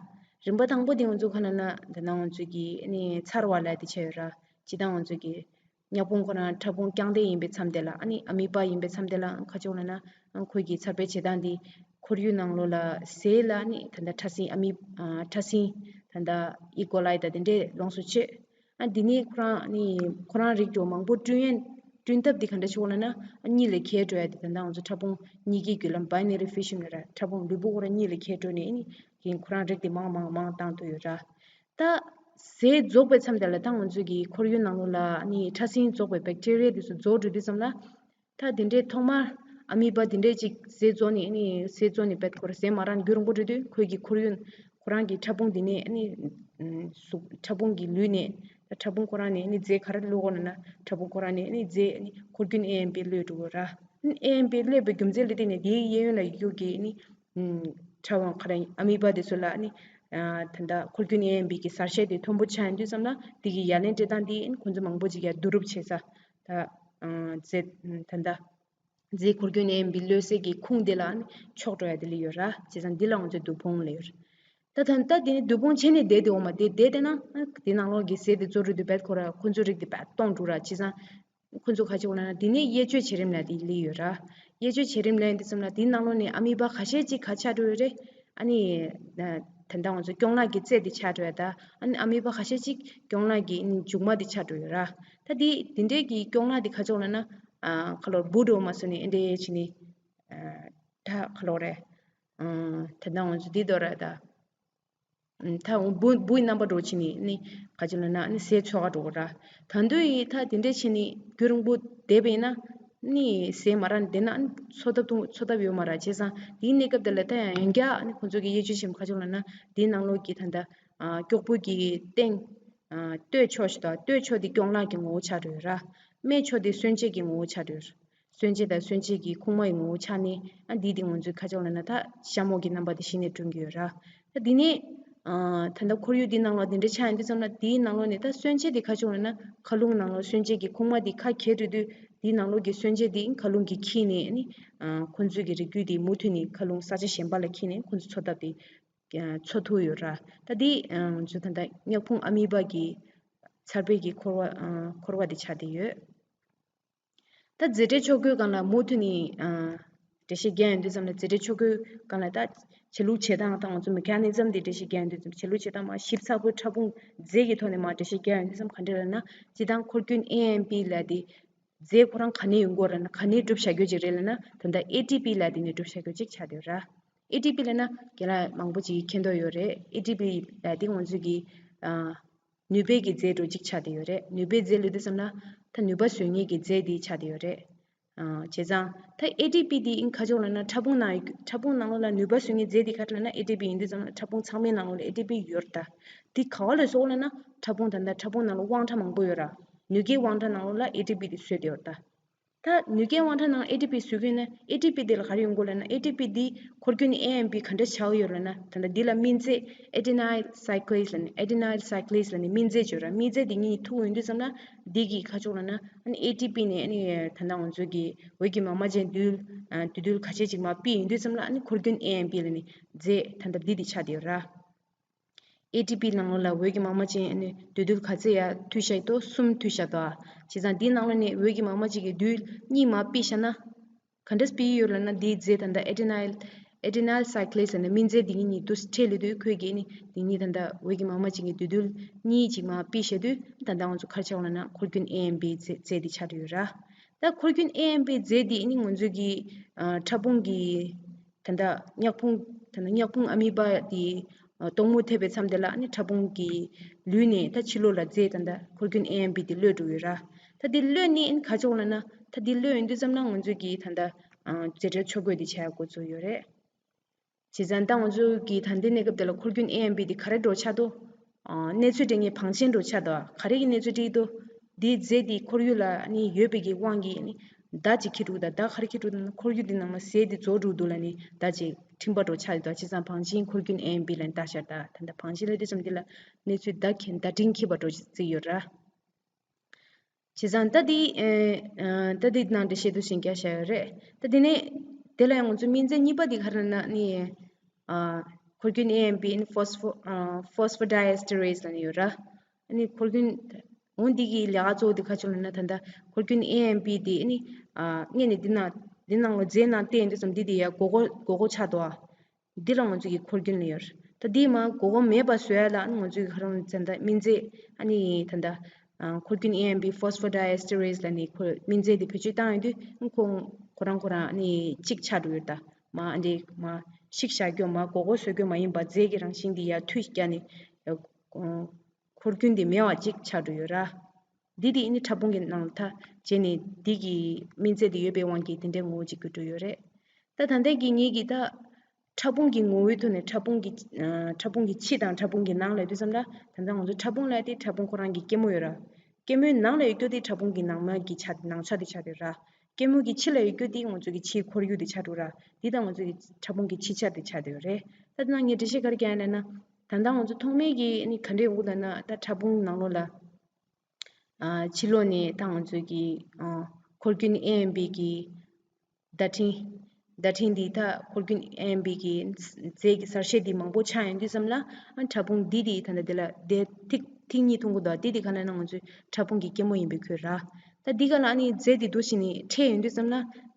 རིམ་པ་དང་པོ་དེ་ང་ཚོ་ག་ལབ་ན་ད་ནང་ང་ཚོ་གི་ཨ་ནི་འཚར་བ་ལབ་དེ་བྱས་ཡོད་ར། སྤྱིར་བཏང་ང་ཚོ་གི་མྱག་ཁུང་ཁོ་རང་ཕྲ་ཕུང་རྐྱང་ལྡན་ཡིན་པའི་མཚམས་དེ་ལ་ཨ་ནི་ཨ་མི་པ་ཡིན་པའི་མཚམས་དེ་ལ་ཁ་ཕྱོགས་ལབ་ན་ཁོས་ཀྱི་འཚར་འཕེལ་བྱེད་སྟངས་དེ་ཁོར་ཡུག་ནང་ལོགས་ལ་ཟས་ལ་ཨ་ནི་ད་ལྟ་ཕྲ་སྲིན་ཨ་མི་ཕྲ་སྲིན་ད་ལྟ་ཨི་ཀོ་ལའི་དང་དེ་འདྲས་ལོངས་སུ་སྤྱོད། ཨ་འདི་ནས་ཁོ་རང་ནི་ཁོ་རང་རིགས་འགྲོ་མང་པོ་བསྐྲུན་ཡས་བསྐྲུན་ཐབས་འདི་ག་འདྲ་ཞིག་ལབ་ན་ཨ་གཉིས་ལས་གྱེས་འགྲོ་ཡ་དེ་ད་ལྟ་ང་ཚོ་ཕྲ་ཕུང་གཉིས་ཀའི་བརྒྱུད་ལམ་binary fission ལབ་ར། ཕྲ་ཕུང་ལུས་པོ་ཁོ་རང་གཉིས་ལས་གྱེས་འགྲོ་ནས་ཨ་ནི་ཁོ་རང་རིགས་དེ་མང་མང་མང་བཏང་ཐུབ་ཡོད་ར། ད་ཟས་རྫོགས་པའི་མཚམས་དེ་ལ་ད་ང་ཚོ་གི་ཁོར་ཡུག་ནང་ལོགས་ལ་ཨ་ནི་ཕྲ་སྲིན་རྫོགས་པའི་བེག་ཊི་རི་ཡ་དེ་ཚོ་རྫོགས་འགྲོ་དུས་ཙམ་ལ། ད་དེ་འདྲའི་ཐོག་མར་ཨ་མི་པ་དེ་འདྲས་ཅིག་ཟས་རྫོགས་ནས་ཨ་ནི་ཟས་རྫོགས་ནས་བེད་ཁོ་ར་ཟས་མ་རག་ནས་རྒྱུན་རིང་པོ་འགྲོ་དུས་ཁོས་ཀྱི་ཁོར་ཡུག་ཁོ་རང་གི་ཕྲ་ཕུང་དེ་ནས་ཨ་ནི་གཟུགས་ཕྲ་ཕུང་གི་ལུས་ནས་ད་ཕྲ་ཕུང་ཁོ་རང་ནས་ཨ་ནི་རྫས་ག་རེ་གློད་དགོས་ན་ན་ཕྲ་ཕུང་ཁོ་རང་ནས་ཨ་ནི་རྫས་ཨ་ནི་ཁོར་རྒྱུན་ཨེ་ཨེམ་པི་གློད་འགྲོ་གི་ར། ཨ་ནི་ཨེ་ཨེམ་པི་གློད་པའི་རྒྱུ་མཚན་ལ་བརྟེན་ནས་དེའི་གཡས་གཡོན་ལ་ཡོད་རྒྱུ་གི་ཨ་ནི་ཕྲ་ཕུང་ཁོ་རང་ཨ་མི་པ་དེ་ཚོ་ལ་ཨ་ནི་ད་ལྟ་ཁོར་རྒྱུན་ཨེ་ཨེམ་པི་གི་གསར་བཤད་དེ་མཐོན་པོ་ཆགས་ཡོང་དུས་ཙམ་ལ་དེ་གི་ཡ་ལན་སྤྲད་སྟངས་དེ་ཨ་ནི་ཁོ་ཚོ་མང་པོ་ཅིག་ཡར་བསྡུ་རུབ་བྱེད་ས། ད་རྫས་ད་ལྟ་རྫས་ཁོར་རྒྱུན་ཨེ་ཨེམ་པི་གློད་སའི་གི་ཁུངས་དེ་ལ་ཨ་ནི་ཆགས་འགྲོ་ཡ་དེ་ལ་ཡོད་ར། བྱས་ཙང་འདི་ལ་ང་ཚོས་སྡོང་ཕུང་ལབ་ཡོད་ར། ད་ད་ད་དེ་ནི་སྡོང་ཕུང་བྱས་ནས་བསྡད་དེ་འོ་མ་དེ་བསྡད་དེ་ན་ཨ་དེ་ནང་ལོགས་ཀྱི་ཟས་དེ་རྫོགས་འགྲོ་དུས་བེད་ཁོ་ར་ཁོ་ཚོའི་རིགས་དེ་བེད་སྟོང་འགྲོ་ར། བྱས་ཙང་ཁོ་ཚོ་ག་ཅིག་ལབ་ན་དེ་ནས་དབྱེ་གཅོད་བྱེད་རིམ་ལ་དེ་སླེབས་ཡོད་ར། དབྱེ་གཅོད་བྱེད་རིམ་ལ་ཡིན་དུས་ཙམ་ལ་དེའི་ནང་ལོགས་ནས་ཨ་མི་པ་ཁ་ཤས་ཅིག་ག་ཆགས་འགྲོ་ཡོད་རེད། ཨ་ནི་ད་ལྟ་ང་ཚོ་སྐྱོང་ལག་གི་རྩེ་དེ་ཆགས་འགྲོ་ཡ་ད། ཨ་ནི་ཨ་མི་པ་ཁ་ཤས་ཅིག་སྐྱོང་ལག་གི་མཇུག་མ་དེ་ཆགས་འགྲོ་ཡོད་ར། ད་དེ་དེ་འདྲས་ཀྱི་སྐྱོང་ལག་དེ་ག་ཅིག་ལབ་ན་ཨ་ཁ་ལོར་འབུ་འགྲོ་མ་སོང་ནས་ཨེ་འདྲས་བྱས་ནས་ ཨ་ད་ག་ལོ་རེད། ཨ་ད་ལྟ་ང་ཚོ་འདི་དོ་ར་ད། ཨ་ད་འོ་འབུ་འབུའི་རྣམ་པ་འགྲོ་ཕྱིན་ནི་ནི་ག་ཅི་ལ་ན་ནི་ཟས་ཚོ་ག་འགྲོ་ག་ར། ད་འདོད་ཡི་ད་དེ་འདྲས་ཕྱིན་ནི་རྒྱུན་རིང་པོ་བསྡད་པས་ན་ནི་ཟས་མ་རག་ནི་བསྡད་ན་ནི་འཚོ་ཐབས་འཚོ་ཐབས་ཡོད་མ་ར། བྱས་ཙང་དེའི་གནས་སྐབས་དེ་ལ་ད་ཡང་ཡང་བསྐྱར་ནི་ཁོང་ཚོ་གི་དབྱེ་བཅོས་ཆེན་མོ་ག་ཅི་ལ་ན་དེའི་ནང་ལོགས་ཀྱི་ད་ལྟ་ཨ་སྐྱོགས་པོ་གི་སྟེང་ཨ་སྟོད་ཕྱོགས་ཤིག་དང་། སྟོད་ཕྱོགས་དེ་སྐྱོང་ལག་གི་ངོ་བོ་ཆགས་འགྲོ་ཡོད་ར། སྨད་ཕྱོགས་དེ་གསོན་བྱེད་ཀྱི་ངོ་བོ་ཆགས་འགྲོ་ཡོད། གསོན་བྱེད་དང་གསོན་བྱེད་ཀྱི་ཁུག་མ་ཡི་ངོ་བོ་ཆགས་ནས་ཨ་འདི་དེ་ང་ཚོའི་ཁ་ཕྱོགས་ལ་ན་ད་ཤ་མོག་གི་རྣམ་པ་དེ་གཞི་ནས་བསྐྲུན་གྱི་ཡོད་ར། ད་འདི་ནས་ཨ་ད་ལྟ་ཁོར་ཡུག་འདི་ནང་ལ་འདི་འདྲ་ཆགས་ཡོང་དུས་ཙམ་ལ་དེའི་ནང་ལོགས་ནས་ད་གསོན་བྱེད་དེ་ཁ་ཕྱོགས་ལ་ན་མཁའ་རླུང་ནང་ལོགས་གསོན་བྱེད་ཀྱི་ཁུག་མ་དེ་ཁ་གྱེས་འགྲོ་དུས་དེའི་ནང་ལོགས་ཀྱི་གསོན་བྱེད་དེ་མཁའ་རླུང་གིས་འཁྱེར་ནས་ཨ་ནི་ཨ་ཁོ་ཚོའི་གི་རིགས་རྒྱུད་དེ་མུ་མཐུད་ནས་མཁའ་རླུང་ས་ཆ་གཞན་པ་ལ་འཁྱེར་ནས་ཁོ་ཚོ་འཚོ་ཐབས་དེ་འཚོ་ཐུབ་ཡོད་ར། ད་འདི་ང་ཚོ་ད་ལྟ་མྱག་ཕུང་ཨ་མི་བ་གི་ཚར་པའི་གི་འཁོར་བ་ཨ་འཁོར་བ་དེ་ཆགས་བསྡད་ཡོད། ད་རྫས་འབྲས་ཆོས་གོས་སྒང་ལ་མུ་མཐུད་ནས་ཨ་འགྲེལ་བཤད་རྒྱག་ཡོང་དུས་ཙམ་ལ་རྫས་འབྲས་ཆོས་གོས་སྒང་ལ་ད་བྱེད་ལུགས་བྱེད་སྟངས་དང་ང་ཚོ་མེ་ཁ་ནི་ཛམ་དེ་འགྲེལ་བཤད་རྒྱག་ཡོང་དུས་ཙམ་བྱེད་ལུགས་བྱེད་སྟངས་མ་ཞིབ་ཚགས་པོའི་ཕྲ་ཕུང་རྫས་ཀྱི་ཐོག་ནས་མ་འགྲེལ་བཤད་རྒྱག་ཡོང་དུས་ཙམ་ག་འདྲ་ལབ་ན། སྤྱིར་བཏང་ཁོར་རྒྱུན་ཨེ་ཨེམ་པི་ལབ་དེ་རྫས་ཁོ་རང་ག་ནས་ཡོང་གི་ཡོད་རེད་ན་ག་ནས་གྲུབ་བཞག་རྒྱུ་ཅིག་རེད་ལབ་ན། ད་ལྟ་ཨེ་ཊི་པི་ལབ་དེ་ནས་གྲུབ་བཞག་རྒྱུ་ཅིག་ཆགས་བསྡད་ཡོད་ར། ཨེ་ཊི་པི་ལབ་ན་རྒན་ལགས་མང་པོ་ཅིག་མཁྱེན་འདོད་ཡོད་རེད། ཨེ་ཊི་པི་ལབ་དེ་ང་ཚོའི་གི་ཨ་ནུས་པའི་གི་རྫས་འདྲ་ཅིག་ཆགས་བསྡད་ཡོད་རེད། ནུས་པའི་རྫས་ལབ་དུས་ཙམ་ལ་ད་ནུས་པ་བཟོ་མཁན་གྱི་རྫས་དེ་ཆགས་བསྡད་ཡོད་རེད། ཨ་བྱས་ཙང་ད་ཨེ་ཊི་པི་དེ་ཨིན་ཁ་ཕྱོགས་ལབ་ན་ཕྲ་ཕུང་ནང་ཕྲ་ཕུང་ནང་ལོགས་ལ་ནུས་པ་བཟོ་མཁན་རྫས་དེ་ག་རེ་ལབ་ན་ཨེ་ཊི་པི་ཡིན་དུས་ཙམ་ལ་ཕྲ་ཕུང་ཚང་མའི་ནང་ལོགས་ལ་ཨེ་ཊི་པི་ཡོད་རེད་ད། དེ་ག་བ་ལ་བཟོ་ལབ་ན་ཕྲ་ཕུང་ད་ལྟ་ཕྲ་ཕུང་ནང་ལ་དབང་ཕྲ་མང་པོ་ཡོད་ར། ནུས་ཀའི་དབང་ཕྲ་ནང་ལོགས་ལ་ཨེ་ཊི་པི་དེ་བཟོས་བསྡད་ཡོད་རེད་ད། ད་ནུས་ཀའི་དབང་ཕྲ་ནང་ཨེ་ཊི་པི་བཟོ་གི་ཡོད་ན་ཨེ་ཊི་པི་དེ་ལ་ག་རེ་ཡོང་གི་ཡོད་ལབ་ན། ཨེ་ཊི་པི་དེ་ཁོར་རྒྱུན་ཨེ་ཨེམ་པི་ག་འདྲ་ཆགས་ཀྱི་ཡོད་ལབ་ན། ད་ལྟ་འདི་ལ་སྨིན་རྫས་ཨེ་ཌི་ནལ་སའི་ཀི་ལེ་སི་ལབ་ནས། ཨེ་ཌི་ནལ་སའི་ཀི་ལེ་སི་ལབ་ནས་སྨིན་རྫས་བརྗོད་ར། སྨིན་རྫས་དེ་གཉིས་ཐུག་ཡོང་དུས་ཙམ་ལ་འདི་གི་ཁ་ཕྱོགས་ལབ་ན་ཨ་ནི་ཨེ་ཊི་པི་ནས་ཨ་ནི་ད་ལྟ་ང་ཚོ་གི་འོད་ཀྱི་མ་མ་ཅན་རྡུལ་ཨ་འདུས་རྡུལ་ཁ་ཤས་ཅིག་མར་ཕུད་ཡོང་དུས་ཙམ་ལ་ཨ་ནི་ཁོར་རྒྱུན་ཨེ་ཨེམ་པི་ལབ་ནས་རྫས་ད་ལྟ་འདི་དེ་ཆགས་བསྡད་ཡོད་ར། ཨེ་ཊི་པི་ནང་ལོགས་ལ་འོད་ཀྱི་མ་མ་ཅན་ཨ་ནི་འདུས་རྡུལ་ག་ཚད་ཡར་ཕུད་བཞག་ཡོད་དོ། གསུམ་ཕུད་བཞག་འདུག་ཨ། བྱས་ཙང་འདིའི་ནང་ལོགས་ནས་འོད་ཀྱི་མ་མ་ཅན་གྱི་རྡུལ་གཉིས་མར་ཕུད་བཞག་ན། ག་འདྲས་ཕུད་ཡོད་ལབ་ན་འདིའི་རྫས་ད་ལྟ་ཨེ་ཌི་ནལ་ཨེ་ཌི་ནལ་སའི་ཀི་ལེ་སི་ལབ་ནས་སྨིན་རྫས་འདི་གཉིས་གཉིས་དུ་ཕྲད་ལས་དུས་ཁོས་ཀྱིས་ནི་འདི་གཉིས་ད་ལྟ་འོད་ཀྱི་མ་མ་ཅན་གྱི་འདུས་རྡུལ་གཉིས་ཅིག་མར་ཕུད་བཞག་དུས་ད་ལྟ་ང་ཚོ་ག་རེ་ཆགས་ཡོད་ལབ་ན་ཁོར་རྒྱུན་ཨེ་ཨེམ་པི་རྫས་རྫས་འདི་ཆགས་བསྡད་ཡོད་ར། ད་ཁོར་རྒྱུན་ཨེ་ཨེམ་པི་རྫས་འདི་ནི་ང་ཚོ་གི་ཨ་ཕྲ་ཕུང་གི་ད་ལྟ་མྱག་ཕུང་ད་ལྟ་མྱག་ཕུང་ཨ་མི་བ་དེ་ཨ་སྟོང་མོ་ཐེབས་པའི་མཚམས་དེ་ལ་ནི་ཕྲ་ཕུང་གི་ལུས་ནས་ད་ཕྱི་ལོགས་ལ་རྫས་ད་ལྟ་ཁོར་རྒྱུན་ཨེ་ཨེམ་པི་དེ་གློད་འགྲོ་ཡོད་ར། ད་དེ་གློད་ནི་ཨིན་ག་ཅོག་ལབ་ན། ད་དེ་གློད་ཡོང་དུས་ཙམ་ན་ང་ཚོ་གི་ད་ལྟ་ཨ་རྫས་འབྲས་ཆོས་གོས་དེ་བྱ་ཡག་འགོ་ཚུགས་ཡོད་རེད། བྱས་ཙང་ད་ང་ཚོ་གི་ད་ལྟའི་གནས་སྐབས་དེ་ལ་ཁོར་རྒྱུན་ཨེ་ཨེམ་པི་དེ་ག་རེ་འགྲོ་ཆགས་འདུག་ཨ་གནས་ཚུལ་སྤྲད་མཁན་བང་ཆེན་འགྲོ་ཆགས་འདུག་ག་རེ་གི་གནས་ཚུལ་སྤྲད་འདུག་འདིའི་རྫས་འདི་ཁོར་ཡུག་ལ་ནི་ཡོད་པའི་གི་དབང་གིས་ནི་མདའ་ཅིག་འཁྱེར་འགྲོ་གི་འདུག་མདའ་ག་རེ་འཁྱེར་འགྲོ་གི་འདུག་ན་ཁོར་ཡུག་འདི་ནང་ལ་ཟས་འདི་རྫོགས་འགྲོ་གི་འདུག་ལབ་ནི་མདའ་ཅིག་འཕྲེང་བ་འགྲོ་ཆགས་འདུག་བྱས་ཙང་བང་ཆེན་ཁོར་རྒྱུན་ཨེ་ཨེམ་པི་ལབ་ནི་བཏགས་ཤག་ད་ད་ལྟ་བང་ཆེན་ལབ་དུས་ཙམ་འདི་ལ་གནས་ཚུལ་མདའ་འཁྱེར་མདའ་འཕྲེང་འཁྱེར་བ་འགྲོ་རྩིས་ཡོད་ར། བྱས་ཙང་ད་འདི་ཨེ་ཨ་ད་འདི་ནང་འགྲེལ་བཤད་འདུག་སེ་བརྒྱབ་བཞག་ཡོད་རེད། ད་འདི་ནས་དེ་ལ་ཡང་ང་ཚོ་སྨིན་རྫས་གཉིས་པ་འདི་ག་རེ་ལབ་ན་ནི་ཨ་ཁོར་རྒྱུན་ཨེ་ཨེམ་པི་ཨེན་ཕོ་སི་ཕོ་ཨ་ཕོ་སི་ཕོ་ཌའི་ཨེ་སི་ཊི་རེ་སི་ལབ་ནི་ཡོད་ར། ཨ་ནི་ཁོར་རྒྱུན་འོ་འདི་གི་ལས་ཀ་གཙོ་བོ་འདི་ག་ཅི་ལབ་ན་ད་ལྟ་ཁོར་རྒྱུན་ཨེ་ཨེམ་པི་འདི་ཨ་ནི་ཨ་སྔོན་ནས་འདི་ནང་འདི་ནང་ལ་རྫས་ནང་བལྟས་ཡོང་དུས་ཙམ་འདི་འདི་ཡ་སྒོར་སྒོར་སྒོར་སྒོར་ཆགས་འདུག་ཨ། འདི་ལ་ང་ཚོ་གི་ཁོར་རྒྱུན་ལབ་ཡོད་རེད། ད་འདི་མར་སྒོར་སྒོར་མེད་པ་བཟོ་ཡ་ལ་ཨ་ནི་ང་ཚོ་གི་ཁ་རོང་ཙན་ད་སྨིན་རྫས་ཨ་ནི་ད་ལྟ་ཨ་ཁོར་རྒྱུན་ཨེ་ཨེམ་པི་ཕོ་སི་ཕོ་ཌའི་ཨེ་སི་ཊི་རེ་སི་ལབ་ནི་ཁོ་སྨིན་རྫས་འདི་བེད་སྤྱོད་བཏང་ཡོང་དུས་ཨ་ཁོ་ཁོ་རང་ཁོ་རང་ཨ་ནི་གཅིག་ཆགས་འགྲོ་ཡོད་རེད། ད་མར་ཨ་འདི་མར་བཤིག་བཞག་རྒྱུ་མར་སྒོར་སྒོར་བཟོ་རྒྱུ་མ་ཡིན་པ་རྫས་ཀྱི་རང་བཞིན་འདི་ཡར་འཐུས་བརྒྱབ་ནི་ཨ་ཁོར་རྒྱུན་འདི་མེད་པ་གཅིག་ཆགས་འགྲོ་ཡོད་ར། འདི་དེ་ནི་ཕྲ་ཕུང་གི་ནང་ལ་ཐ་བྱས་ནས་འདི་གི་སྨིན་རྫས་དེ་ཡོད་པའི་དབང་གིས་དེ་འདྲའི་ངོ་བོ་ཅིག་གྱུར་འགྲོ་ཡོད་རེད། ད་ད་ལྟའི་གི་ངེད་ཀྱིས་ད་ཕྲ་ཕུང་གི་ངོ་བོའི་ཐོག་ནས་ཕྲ་ཕུང་གི་ཨ་ཕྲ་ཕུང་གི་ཕྱི་དང་ཕྲ་ཕུང་གི་ནང་ལབ་དུས་ཙམ་ལ་ད་ལྟ་ང་ཚོ་ཕྲ་ཕུང་ལབ་དེ་ཕྲ་ཕུང་ཁོ་རང་གི་སྐྱི་མོ་ཡོད་ར། སྐྱི་མོའི་ནང་ལ་ཡོད་རྒྱུ་དེ་ཕྲ་ཕུང་གི་ནང་མ་གི་ཆ་ནང་ཆ་དེ་ཆགས་ཡོད་ར། སྐྱི་མོ་གི་ཕྱི་ལ་ཡོད་རྒྱུ་དེ་ང་ཚོ་གི་ཕྱིའི་ཁོར་ཡུག་དེ་ཆགས་འགྲོ་ར། འདི་ད་ང་ཚོ་གི་ཕྲ་ཕུང་གི་ཕྱི་ཆ་དེ་ཆགས་ཡོད་རེད། ད་ད་ང་འགྲེལ་བཤད་ག་རེ་རྒྱག་ཡིན་ལབ་ན། ད་ལྟ་ང་ཚོ་ཐོག་མའི་གི་ནི་ག་འདྲས་འོ་ལབ་ན་ད་ཕྲ་ཕུང་ནང་ལོགས་ལ། ཨ་ཕྱི་ལོགས་ནས་ད་ང་ཚོ་གི་ཨ་ཁོར་རྒྱུན་ཨེ་ཨེམ་པི་གི་བརྡ་འཕྲིན་བརྡ་འཕྲིན་འདི་ད་ཁོར་རྒྱུན་ཨེ་ཨེམ་པི་གི་རྫས་ཀྱི་གསལ་བཤད་འདི་མང་པོ་ཆགས་ཡོང་དུས་ཙམ་ལ་ཨ་ཕྲ་ཕུང་འདི་དེ་ད་ལྟ་དེ་ལ་དེ་ཐིག་ཐིག་གཉིས་མཐོང་གི་འདུག་འདི་དེ་ག་ལབ་ན་ང་ཚོའི་ཕྲ་ཕུང་གི་སྐྱི་མོ་ཡིན་པའི་ཁུལ་ར། ད་འདི་ག་ལ་ཨ་ནི་རྫས་འདི་འདུག་སེ་ནི་འཕྲད་ཡོང་དུས་ཙམ་ལ་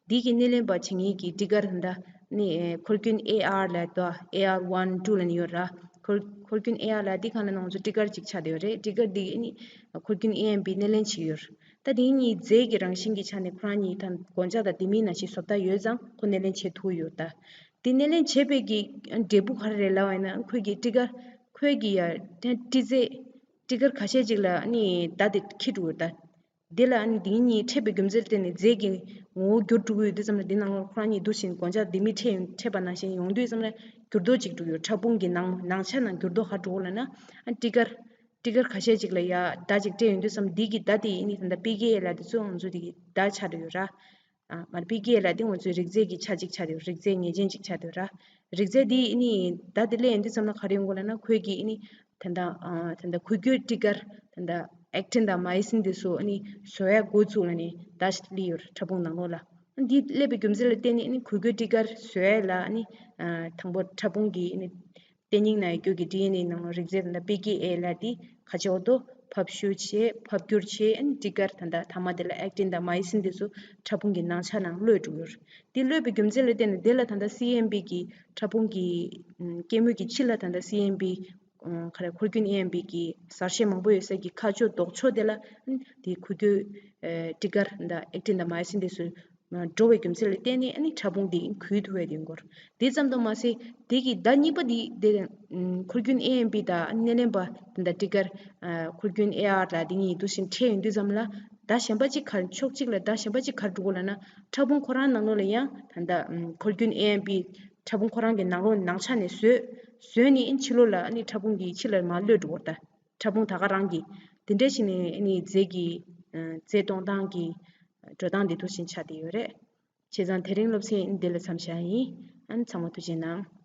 འདི་གི་སྣེ་ལེན་པ་བྱེད་མཁན་གྱི་ཊི་གར་ད་ལྟ་ནི་ཨེ་ཁོར་རྒྱུན་ཨེ་ཨར་ལབ་འདུག་ཨེ་ཨར་ཝན་ཊུ་ལབ་ནི་ཡོད་ར། ཁོར་ཁོར་རྒྱུན་ཨེ་ཨར་ལབ་འདི་ག་ལབ་ན་ང་ཚོ་ཊི་གར་ཅིག་ཆགས་བསྡད་ཡོད་རེད། ཊི་གར་འདི་ནི་ཁོར་རྒྱུན་ཨེ་ཨེམ་པི་སྣེ་ལེན་བྱེད་ཀྱི་ཡོད་རེད། ད་དེ་གཉིས་རྫས་ཀྱི་རང་བཞིན་གྱི་ཆ་ནས་ཁོ་རང་གཉིས་ད་གོ་ཆ་དང་ལྡེ་མིག་ནང་བཞིན་བཟོ་ལྟ་ཡོད་ཙང་ཁོ་སྣེ་ལེན་བྱེད་ཐུབ་ཡོད་ད། དེ་སྣེ་ལེན་བྱེད་པའི་གི་འབྲས་བུ་ག་རེ་རེད་ལབ་པ་ཡིན་ན་ཁོས་ཀྱི་ཊི་ཀར་ཁོས་ཀྱི་ཡ་ཊི་རྫས་ཊི་ཀར་ཁ་ཤས་ཅིག་ལ་ནི་མདའ་དེ་འཁྱེར་འགྲོ་ཡོད་ད། དེ་ལ་ནི་དེ་གཉིས་འཕྲད་པའི་རྒྱུ་མཚན་ལ་བརྟེན་ནས་རྫས་ཀྱི་ངོ་བོ་འགྱུར་འགྲོ་གི་ཡོད་དུས་ཙམ་ལ་དེ་ནང་ལོགས་ཁོ་རང་གཉིས་འདུག་བཞིན་གོ་ཆ་ལྡེ་མིག་འཕྲད་འཕྲད་པ་ནང་བཞིན་ཡོང་དུས་ཙམ་ལ་འགྱུར་ལྡོག་ཅིག་འགྲོ་གི་ཡོད། ཕྲ་ཕུང་གི་ནང་ནང་ཆ་ནང་འགྱུར་ལྡོག་ག་འགྲོ་གི་ལབ་ན་ཨ་ཊི་ཀར་ཊི་ཀར་ཁ་ཤས་ཅིག་ལ་ཡ་མདའ་ཅིག་སྤྲད་ཡོང་དུས་ཙམ་འདི་གི་མདའ་དེ་ཡིན་ནི་ད་ལྟ་པི་ཀེ་ཨེ་ལབ་དེ་ཚོ་ང་ཚོ་དེ་གི་མདའ་ཆགས་འགྲོ་ཡོད་ར། ཨ་མར་པི་ཀེ་ཨེ་ལབ་དེ་ང་ཚོའི་རིགས་རྫས་ཀྱི་ཆ་གཅིག་ཆགས་འགྲོ་ཡོད། རིགས་རྫས་ངེས་ཅན་ཅིག་ཆགས་འགྲོ་ཡོད་ར། རིགས་རྫས་འདི་ཡིན་ནི་མདའ་དེ་སླེབས་ཡོང་དུས་ཙམ་ལ་ག་རེ་ཡོང་གི་ལབ་ན་ཁོས་ཀྱི་ཡིན་ནི་ད་ལྟ་ཨ་ད་ལྟ་འགུལ་སྐྱོད་ཊི་ཀར་ད་ལྟ་ཨེག་ཊིན་དང་མའི་སིན་དེ་ཚོ་ཨ་ནི་བཟོ་ཡ་འགོ་བཙུགས་ལ་ནི་མདའ་ཞིག་སླེབས་ཡོད་ར་ཕྲ་ཕུང་ནང་ལོགས་ལ། འདི་སླེབས་པའི་རྒྱུ་མཚན་ལ་བརྟེན་ནས་ཨ་ནི་འགུལ་སྐྱོད་ཊི་ཀར་བཟོ་ཡ་ལ་ཨ་ནི་ཨ་དང་པོ་ཕྲ་ཕུང་གི་ཨ་ནི་ལྟེ་ཉིང་ནང་ཡོད་རྒྱུ་གི་ཌི་ཨེན་ཨེ་ནང་ལ་རིགས་རྫས་དང་པི་ཀེ་ཨེ་ལ་དེ་ཁ་ཕྱོགས་དོ་ཕབ་བཤུ་བྱེད་ཕབ་བསྒྱུར་བྱེད་ཨ་ནི་ཊི་ཀར་ད་ལྟ་ཐ་མ་དེ་ལ་ཨེག་ཊིན་དང་མའི་སིན་དེ་ཚོ་ཕྲ་ཕུང་གི་ནང་ཆ་ནང་གློད་འགྲོ་གི་ཡོད་རེད། དེ་གློད་པའི་རྒྱུ་མཚན་ལ་བརྟེན་ནས་དེ་ལ་ད་ལྟ་སི་ཨེམ་པི་གི་ཕྲ་ཕུང་གི་ཨམ་སྐྱེད་མོས་ཀྱི་ཕྱི་ལ་ད་ལྟ་སི་ཨེམ་པི་ཨམ་ག་རེ་འཁོར་རྒྱུན་ཨེ་ཨེམ་པི་གི་གསར་ཤོག་མང་པོ་ཡོད་ས་གི་ཁ་ཕྱོགས་ལྡོག་ཕྱོགས་དེ་ལ་ཨམ་དེ་འགུལ་སྐྱོད་ཨེ་ཊི་ཀར་ད་ལྟ་ཨེག་ཊིན་དང་མའི་སིན་དེ་ཚོ་འགྲོ་བའི་རྒྱུ་མཚན་ལ་བརྟེན་ནས་ཨ་ནི་ཕྲ་ཕུང་འདི་འགུལ་ཐུབ་པའི་དེ་འགོར། དེ་ཙམ་དུ་མ་ཟད་དེ་གི་ཟླ་གཉིས་པ་འདི་དེ་ཨམ་འཁོར་རྒྱུན་ཨེ་ཨེམ་པི་དང་སྣེ་ལེན་པ་དེ་འདྲ་ཊི་ཀར་ཨ་འཁོར་རྒྱུན་ཨེ་ཨར་ལ་དེ་གཉིས་འདུག་བཞིན་འཕྲད་ཡོང་དུས་ཙམ་ལ་ཟླ་གཞན་པ་གཅིག་གར་ཕྱོགས་གཅིག་ལ་ཟླ་གཞན་པ་གཅིག་གར་འགྲོ་གི་ལབ་ན་ཕྲ་ཕུང་ཁོ་རང་ནང་ལོགས་ལ་ཡང་ད་ལྟ་ཨམ་འཁོར་རྒྱུན་ཨེ་ཨེམ་པི་ཕྲ་ཕུང་ཁོ་རང་གི་ནང་ལོགས་ནང་ཆ་ནས་བཟོས། བཟོས་ནས་ཨ་ནི་ཕྱི་ལོགས་ལ་ཨ་ནི་ཕྲ་ཕུང་གི་ཕྱི་ལ་མར་གློད་འགྲོ་གི་ད། ཕྲ་ཕུང་ད་ག་རང་གི་དེ་འདྲ་ཞིག་ནས་ཨ་ནི་རྫས་ཀྱི་ཨ་རྫས་གཏོང་སྟངས་ཀྱི་འགྲོ་སྟངས་འདི་འདུག་བཞིན་ཆགས་བསྡད་ཡོད་རེད། བྱས་ཙང་དེ་རིང་སློབ་ཚན་འདི་ལ་མཚམས་བཞག་ཡིན། ཨ་ནི་ཚང་མ་ཐུགས་རྗེ་གནང་།